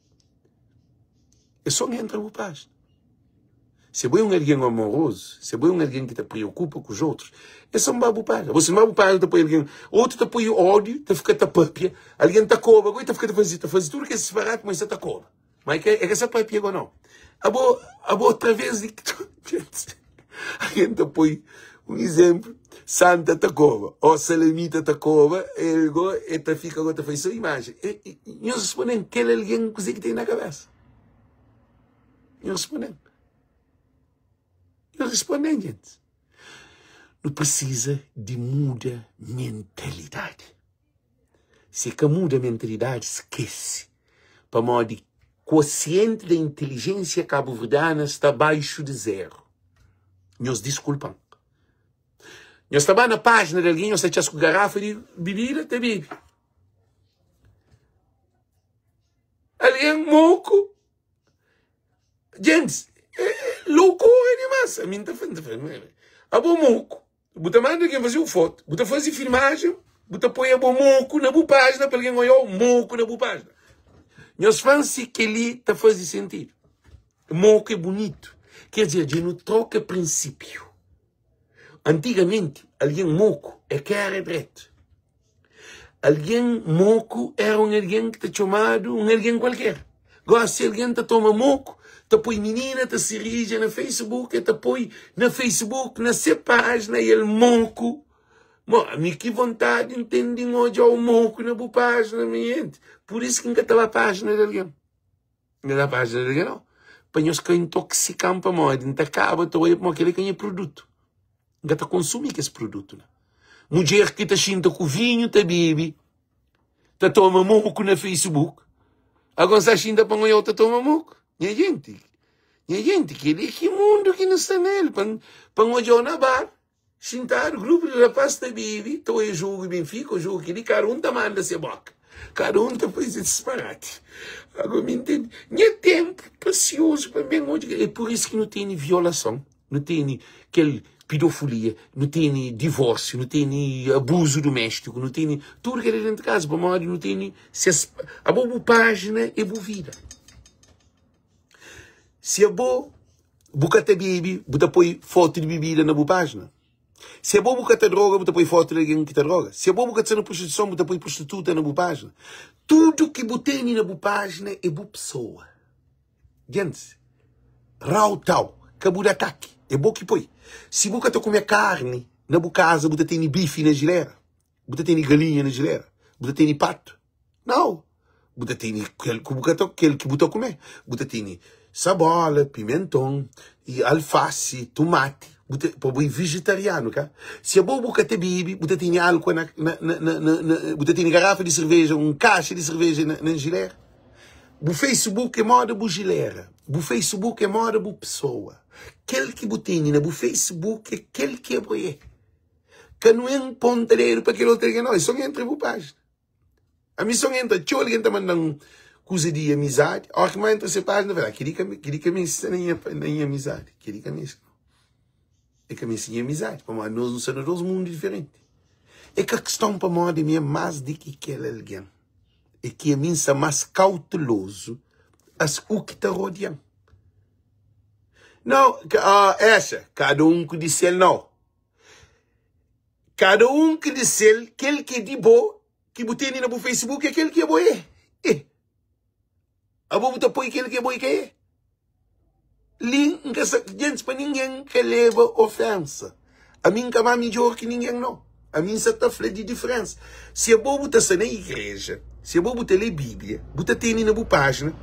É sô N entra bu pájina. Se bo é un algen amorozu, se bo é un algen ki ta preokupa ku otus, é sô N ba bu pájina. Bo si N ba bu pájina ta poi algen, otu ta poi ódiu, ta fika ta pâpia, algen ta koba go i ta fika ta faze, ta faze tudu kes disparati, ma i sta ta koba. Ma é ka, é ka sa pâpia go nau. Abo, abo através di algen ta poi un izénplu, Santa ta koba, ô Salamita ta koba, el go, el ta fika go ta faze sô imajen. E, e, nhos responde-m, kel algen kuzê ki ten na kabésa? Nhos responde-m. Nhos responde-m, gentis. Nu prisiza di muda mentalidadi. Si ka muda mentalidadi, skese. Pamodi kuosienti da intelijensia kabuverdiana sta baxu di zeru. Nhos diskulpa-m. Nhos ta ba na pájina di algen, nhos ta txas ku garafa di bibida, ta bebe. Algen moku. Gentis, é loucura dimás. Ami N ta fla, N ta fla, abo moku. Bu ta manda algen faze-u fotu, bu ta faze filmajen, bu ta poi abo moku na bu pájina pa algen odja-u moku na bu pájina. Nhos fla-m si kel-li ta faze sentidu. Moku é bunitu. Ker dizer, dja nu troka prinsípiu. Antigamenti, algen moku é ka éra dretu. Algen moku éra un algen ki ta txomadu un algen kualker. Gósi algen ta toma moku, ta poi minina ta sirija na Facebook, el ta poi na Facebook, na se pájina, el moku. Mo, ami ki vontadi N ten di N odja-u moku na bu pájina, mi jenti. Pur isu ki N ka ta ba pájina di algen. N ka ta ba pájina di algen nau. Pa nhos ka intoksika-m pamodi N ta kaba ta odja pamodi kel-li ka nha produtu. N ka ta konsumi kes produtu la. Mudjer ki ta xinta ku vinhu ta bebe, ta toma moku na Facebook, agora N sta xinta pa N odja-u ta toma moku. Nha jenti, nha jenti, kel-li ki mundu ki nu sta na el, pa N odja-u na bar, xintadu, grupu di rapaz ta bebe, ta odja jogu Benfika, jogu kel-li, kada un ta manda se boka, kada un ta faze disparati. Agora mi N nha tenpu presiozu pa N ben odja kel-li. É pur isu ki nu tene violason. Nu tene kel pidofolia, nu tene divórsiu, nu tene abuzu duméstiku, nu tene tudu kel li dentu kaza pamodi nu tene ses. Abo bu pájina é bu vida. Si abo bu ka ta bebe, bu ta poi fotu di bebida na bu pájina. Si abo bu ka ta droga, bu ta poi fotu di algen ki ta droga. Si abo bu ka ta sta na prostituison, bu ta poi prostituta na bu pájina. Tudu ki bu tene na bu pájina é bu pesoa. Gentis, rau tau, ka bu da ataki, é bo ki poi. Si bu ka ta kume karni na bu kaza, bu ta tene bifi na jilera? Bu ta tene galinha na jilera? Bu ta tene patu? Nau! Bu ta tene kel ku bu ka ta, kel ki bu ta kume. Bu ta tene sabola, pimenton, i alfasi, tumati. Bu ta, pa bo é vegetarianu, ka? Si abo bu ka ta bebe, bu ta tene alkua na, na, na, na, na, bu ta tene garafa di serveja, un kaxa di serveja na, na jilera? Bu Facebook é moda bu jilera. Bu Facebook é moda bu pesoa. Kel ki bu tene na bu Facebook é kel ki abo é. Ka nu en ponta dedu pa kel otu algen, nau. É so N entra bu pájina. Ami so N entra, txeu algen ta manda-m kuza di amizadi. Óra ki N entra se pájina, N fla, ah, kel-li ka, kel-li ka meste sta na nha, na nha amizadi. Kel-li ka meste. É ka meste nha amizadi, pamodi nos nu sta na dôs mundu diferenti. É ka kiston pamodi mi é más di ki kel algen. É ki ami N sta más kautelozu as u ki ta rodia-m. Nau, ah, essa, kada un ku di sel, nau. Kada un ki di sel, kel ki é di bo, ki bu tene na bu Facebook, é kel ki abo é. Eh. Abo bu ta poi kel ki abo é ka é. Li N ka sa, gentis, pa ningen ka leba ofensa. Ami N ka ba midjor ki ningen no. Ami N sa ta fla di diferensa. Si abo bu ta sta na igreja, si abo bu ta lé Bíblia, bu ta tene na bu pájina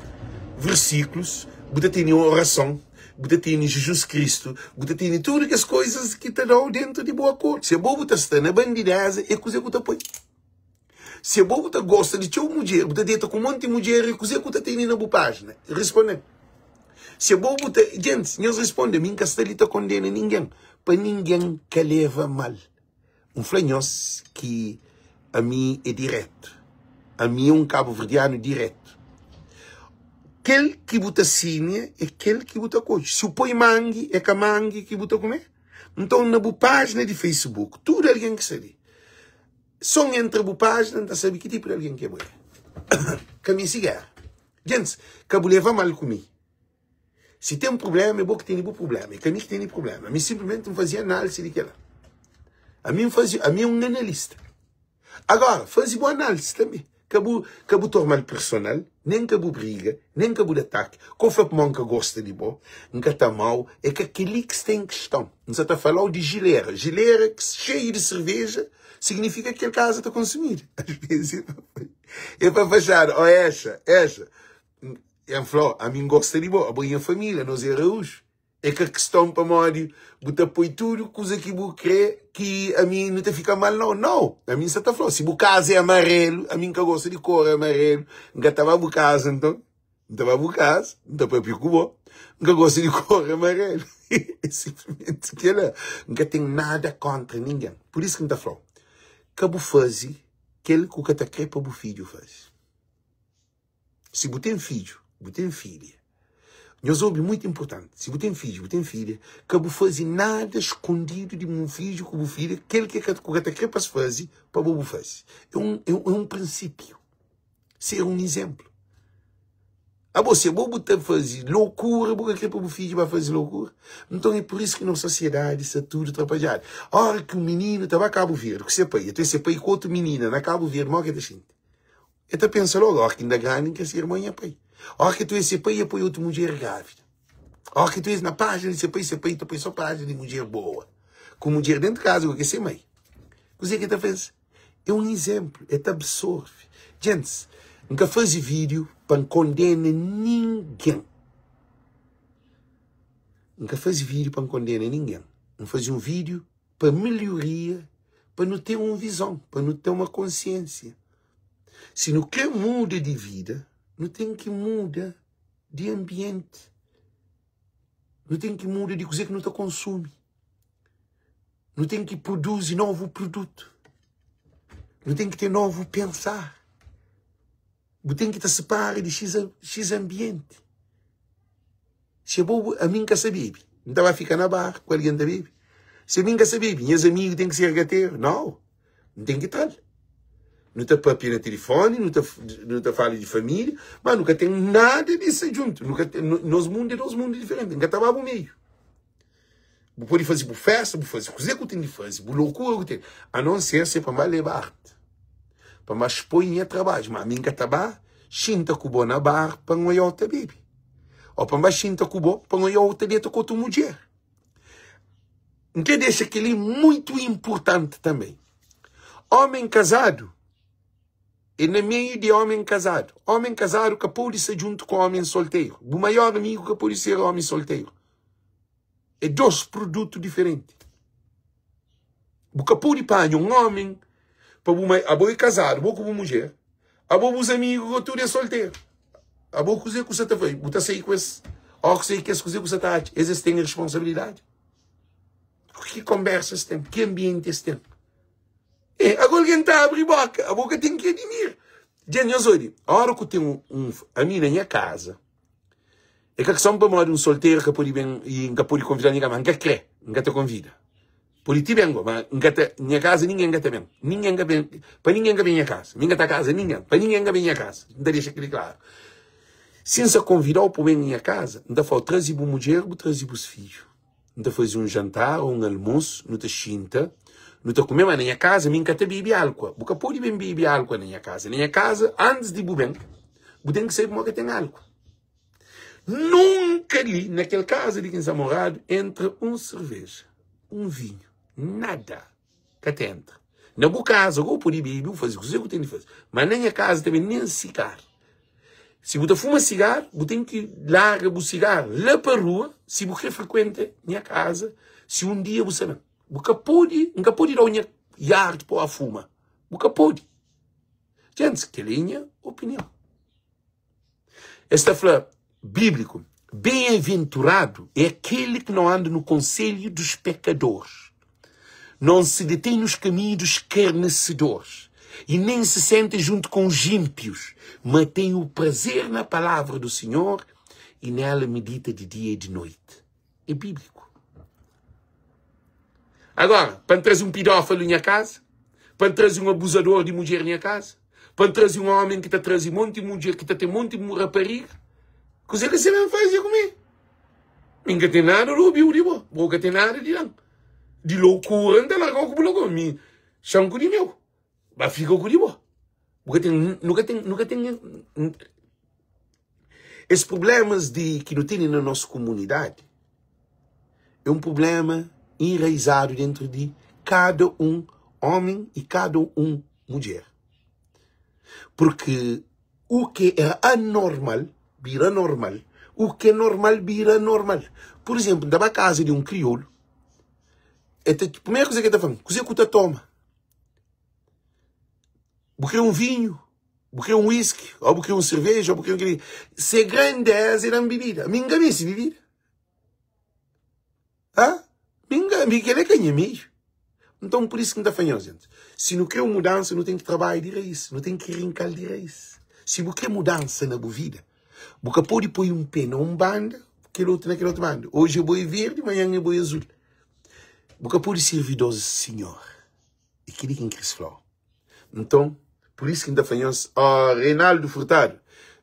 versíkulus, bu ta tene orason, bu ta tene Jizus Kristu, bu ta tene tudu kes koizas ki ta da-u dentu di bu akordu. Si abo bu ta sta na bandidéza, é kuzê ku ta poi? Si abo bu ta gosta di txeu mudjer, bu ta deta ku monti mudjer, e kuzê ku ta tene na bu pájina? Responde-m. Si abo bu ta. Gentis, nhos responde, mi N ka sta li ta kondena ningen, pa ningen ka leva mal. N fla nhos ki ami é diretu. Ami é un kabuverdianu diretu. Kel ki bu ta símia é kel ki bu ta kodje. Si bu poi mangi, é ka mangi ki bu ta kume? Nton, na bu pájina di Facebook, tudu algen ki sta li. So N entra bu pájina N ta sabe ki tipu di algen ki bo é. Ka meste géra. Gentis, ka bu leva mal ku mi. Si ten prubléma, é bo ki tene bu prubléma, é ka mi ki tene prubléma. Ami sinplimenti N faze análisi di kel-la. Ami N faze, ami é un analista. Agora, faze bu análisi tanbe. Ka bu, ka bu torna-l personal, nen ka bu briga, nen ka bu da ataki. Ka bu fla pamodi N ka gosta di bo, N ka ta ama-u. É ka kel-li ki sta en kiston. N sa ta fala-u di jilera. Jilera xeiu di serveja signifika ki kel kaza ta konsumidu. Asvês é pa faxada. Ó, exa, exa. N fla-u, ami N gosta di bo, abo é nha família, nos é raúxu. É ka kiston pamodi bu ta poi tudu kuza ki bu kre ki ami nu ta fika mal nau. Nau, ami N sa ta fla-u, si bu kaza é amarelu, ami N ka gosta di kor amarelu, N ka ta ba bu kaza nton. N ta ba bu kaza, N ta papia ku bo, N ka gosta di kor amarelu. É sinplimenti kela. N ka ten nada kontra ningen. Pur isu ki N ta fla-u, ka bu faze kel ku ka ta kre pa bu fidju faze. Si bu ten fidju, bu ten filha, nhos obi muitu inportanti, si bu ten fidju, bu ten filha, ka bu faze nada skondidu di bu fidju ku bu filha, kel ki ku ka ta kre pa es faze, pa bo bu faze. É un, é un prinsípiu. Ser un izénplu. Abo, si abo bu ta faze lokura, bu ka kre pa bu fidju ba faze lokura? Nton é pur isu ki nos sosiedadi sta tudu trapadjadu. Óra ki un mininu ta ba Kabu Verdi ku se pai, el ten se pai ku otu minina na Kabu Verdi, modi ki el ta xinti? El ta pensa logu, óras ki N da grandi, N ka ser irmon nha pai. Óras ki tu é se pai, el poi otu mudjer grávida. Óras ki tu é na pájina di se pai, se pai ta poi sô pájina di mudjer boa. Ku mudjer déntu kaza ku ke se mai. Kuzê ki el ta faze? É un izénplu, el ta absorve. Gentis, N ka faze vídiu pa N kondena ningen. N ka faze vídiu pa N kondena ningen. N faze un vídiu pa melhoria, pa nu ten un vizon, pa nu ten uma konsiénsia. Si nu krê muda di vida, nu ten ki muda di anbienti. Nu ten ki muda di kuzê ki nu ta konsumi. Nu ten ki produzi novu produtu. Nu ten ki ten novu pensar. Bu ten ki ta separa di xis anbienti. Si abo, ami N ka sa bebe, N ta ba fika na bar ku algen ta bebe? Si ami N ka sa bebe, nhas amigu ten ki ser gateru? Nau, N ten ki tra-l. Nu ta papia na tilifoni, nu ta, nu ta fala di família, ma nu ka ten nada di sta djuntu. Nu ka ten, nos mundu é dos mundu diferenti. N ka ta ba bu meiu. Bu pode faze bu festa, bu faze kuze ku ten di faze, bu lokura ku ten, a non ser se pa N ba leba arti, pa N ba xpoi nha trabadju, ma ami N ka ta ba xinta ku bo na bar pa N oiau ta bebe. Ô pa N ba xinta ku bo pa N oiau ta deta ku otu mudjer. N krê dexa kel-li mutu inportanti tanbê. Ómen kazadu é na meiu di ómen kazadu. Ómen kazadu ka pode sta djuntu ku ómen solteru. Bu maior amigu ka pode ser ómi solteru. É dôs produtu diferenti. Bu ka pode panha un ómi pa bu mai. Abo é kazadu, bo ku bu mudjer, abo bus amigu go tudu é solteru. Abo kuzê ku sa ta faze? Bu ta sai ku es? Ó ku sai ku es kuzê ku sa ta atxa? Es es ten responsabilidadi? Ki konbersa es ten? Ki anbienti es ten? E, agora algen ta abri boka, abo ka ten ki adimira. Dja nhos obi, ora ku ten un, ami na nha kaza, É ka kiston pamodi un solteru ka pode ben i N ka pode konvida-l nha kaza, ma N ka kre, N ka ta konvida. Pode ti ben go, ma N ka ta, nha kaza ningen ka ta ben. Ningen ka ben, pa ningen ka ben nha kaza. Mi N ka ta kaza ningen, pa ningen ka ben nha kaza. N ta dexa kili klaru. Si N sa konvida-u pa bu ben nha kaza, N ta fla-u, traze bu mudjer, bu traze bus fidju. N ta faze un jantar ô un almosu, nu ta xinta, nu ta kume. Ma na nha kaza mi N ka ta bebe álkua. Bu ka pode ben bebe álkua na nha kaza. Na nha kaza, antis di bu ben, bu ten ki sabe ma ka ten álkua. Nunka li na kel kaza di ki N sta moradu entra un serveja, un vinhu, nada ka ta entra. Na bu kaza go bu pode bebe, bu faze kuzê ku ten di faze, ma na nha kaza tanbe nen sigaru. Si bu ta fuma sigaru, bu ten ki larga bu sigaru la pa rua si bu kre frekuenta nha kaza, si un dia bu sta ben. Bu ka pode, N ka pode da-u nha yard pa bu fuma, bu ka pode. Gentis, kel-li é nha opinion. Es ta fla, bíblico, Bem-aventurado é aquele que não anda no conselho dos pecadores, não se detém nos caminhos dos escarnecedores e nem se senta junto com os ímpios, mas tem o prazer na palavra do Senhor e nela medita de dia e de noite. É bíblico. Agora, para trazer um pedófilo em minha casa, Pa N traze un abuzador di mudjer nha kaza? Pa N traze un ómi ki ta traze monti mudjer, ki ta ten monti rapariga? Kuzê ki se ben faze ku mi? Mi N ka ten nada di obi-u di bo, bo ka ten nada di da-m. Di lokura N ta larga-u ku bu lokura. Mi, xa-m ku di meu, ba fika ku di bo. Bu ka ten, nu ka ten, nu ka ten Es prublémas di ki nu tene na nos kumunidadi é un prubléma enraizadu dentru di kada un ómi i kada un mudjer. Purki u ki é anormal bira normal, u ki é normal bira anormal. Pur izénplu, N ta ba kaza di un kriolu, el ta, primeru kuza ki el ta fla-m, Kuzê ku ta toma? Bu krê un vinhu? Bu krê un whisky? Ô bu krê un serveja? Ô bu krê un kel-li? Se grandeza é da-m bibida. Mi N ka meste bibida. Ha? Mi N ka, mi kel-li é ka nha meiu. Nton, pur isu ki N ta fla nhos, gente, si nu krê un mudansa, nu ten ki trabadja di rais, nu ten ki rinka-l di rais. Si bu krê mudansa na bu vida, bu ka pode poi un pé na un banda, kel otu na kel otu banda. Oji é bo é verdi, manhan é bo é azul. Bu ka pode sirvi dos sinhor. É kel-li ki N kris fla-u. Nton, pur isu ki N ta fla nhos, ó Reinaldo Furtado,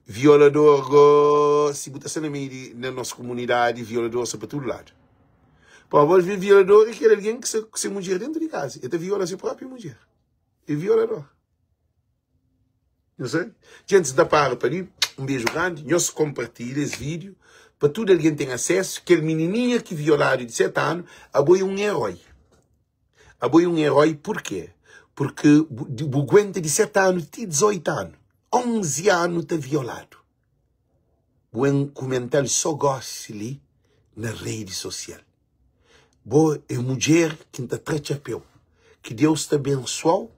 violador go, si bu ta sta na meiu di na nos kumunidadi, violador sta pa tudu ladu. Pa bo vi violador é kel algen ki sta ku se mudjer dentu di kaza, el ta viola se própi mudjer. É violador. Nhos sabe? Gentis, N ta para pa li. Un beju grandi. Nhos konpartilha es vídiu pa tudu algen ten asesu. Kel minininha ki violadu di 7 anu, abo é un eroi. Abo é un eroi purkê? Purkê bu guenta di 7 anu ti 18 anu, 11 anu ta violadu. Bu en kumental so gosi li na redi sosial. Bo é mudjer ki N ta tra txapéu. Ki Deus ta bensua-u,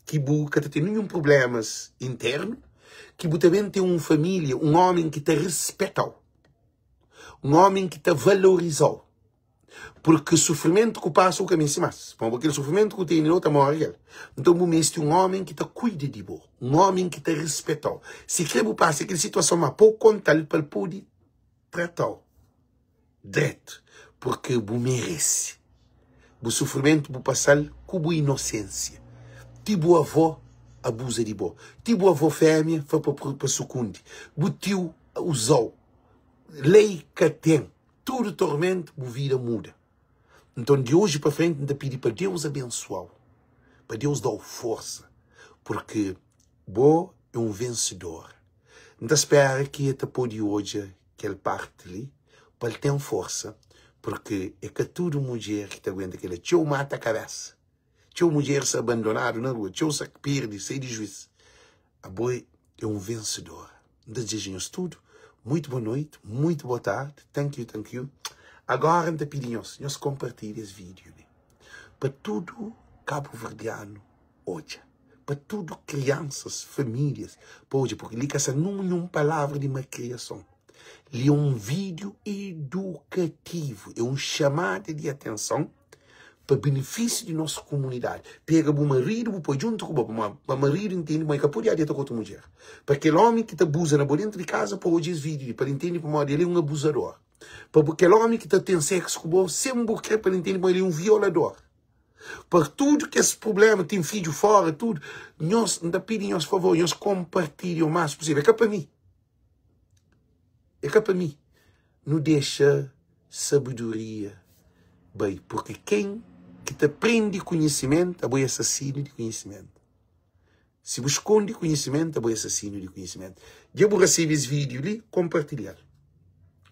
ki bu ka ta ten ninhun prublémas internu, ki bu ta ben ten un família, un ómi ki ta rispeta-u, un ómi ki ta valoriza-u. Purki sufrimentu ku pasa bu ka meste mas. Pamodi kel sufrimentu ku tene la, ta móre kel. Nton bu meste un ómi ki ta kuida di bo, un ómi ki ta rispeta-u. Si kre bu pasa kel situason má, pa bu konta-l pa el pode trata-u dretu, purki bu merese. Bu sufrimentu bu pasa-l ku bu inosensia. Ti bu avó abuza di bo, ti bu avó fémia fla pa sukundi, bu tiu uza-u. Lei ka ten. Tudu tormentu bu vida muda. Nton di oji pa frenti N ta pidi pa Deus abensua-u, pa Deus da-u forsa, purki bo é un vensedora. N ta spera ki e ta pode odja kel parti li pa el ten forsa, purki é ka tudu mudjer ki ta aguenta kel-la. Txeu mata kabésa, txeu mudjer sta abandonadu na rua, txeu sta perde, sai di juís. Abo é un vensedora. N ta dizeja nhos tudu muitu boa noiti, muitu boa tardi. Thank you, thank you. Agora N ta pidi nhos, nhos konpartilha es vídiu li pa tudu kabuverdianu odja, pa tudu kriansas, famílias pa odja, purki li ka sta ninhun palavra di malkriason. Li é un vídiu idukativu, é un xamada di atenson. pa benefísiu di nos kumunidadi. Pega bu maridu bu poi djuntu ku bo, pamodi pa maridu intende ma el ka pode deta ku otu mudjer. Pa kel ómi ki ta abuza na bo dentu di kaza pa odja es vídiu li, pa el intende pamodi el é un abuzador. Pa kel ómi ki ta ten séksu ku bo sen bu krê, pa el intende pamodi el é un violador. Pa tudu kes prubléma, ten fidju fóra, tudu, nhos, N ta pidi nhos favor, nhos konpartilha o más pusível. É ka pa mi. É ka pa mi. Nu dexa sabedoria bai, purki ken ki ta prende konhisimentu, abo é asasinu di konhisimentu. Si bu skonde konhisimentu, abo é asasinu di konhisimentu. Dja bu resebe es vídiu li, konpartilha-l.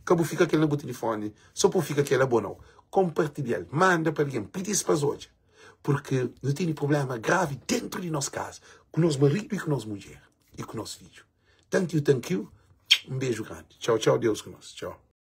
Ka bu fika kel na bu tilifoni so pa bu fika kel abo nau. Konpartilha-l, manda pa algen, pidi-s pa es odja, purki nu tene prubléma gravi dentru di nos kaza, ku nos maridu i ku nos mudjer i ku nos fidju. Thank you, thank you. Um beijo grande. Tchau, tchau. Deus ku nos. Tchau.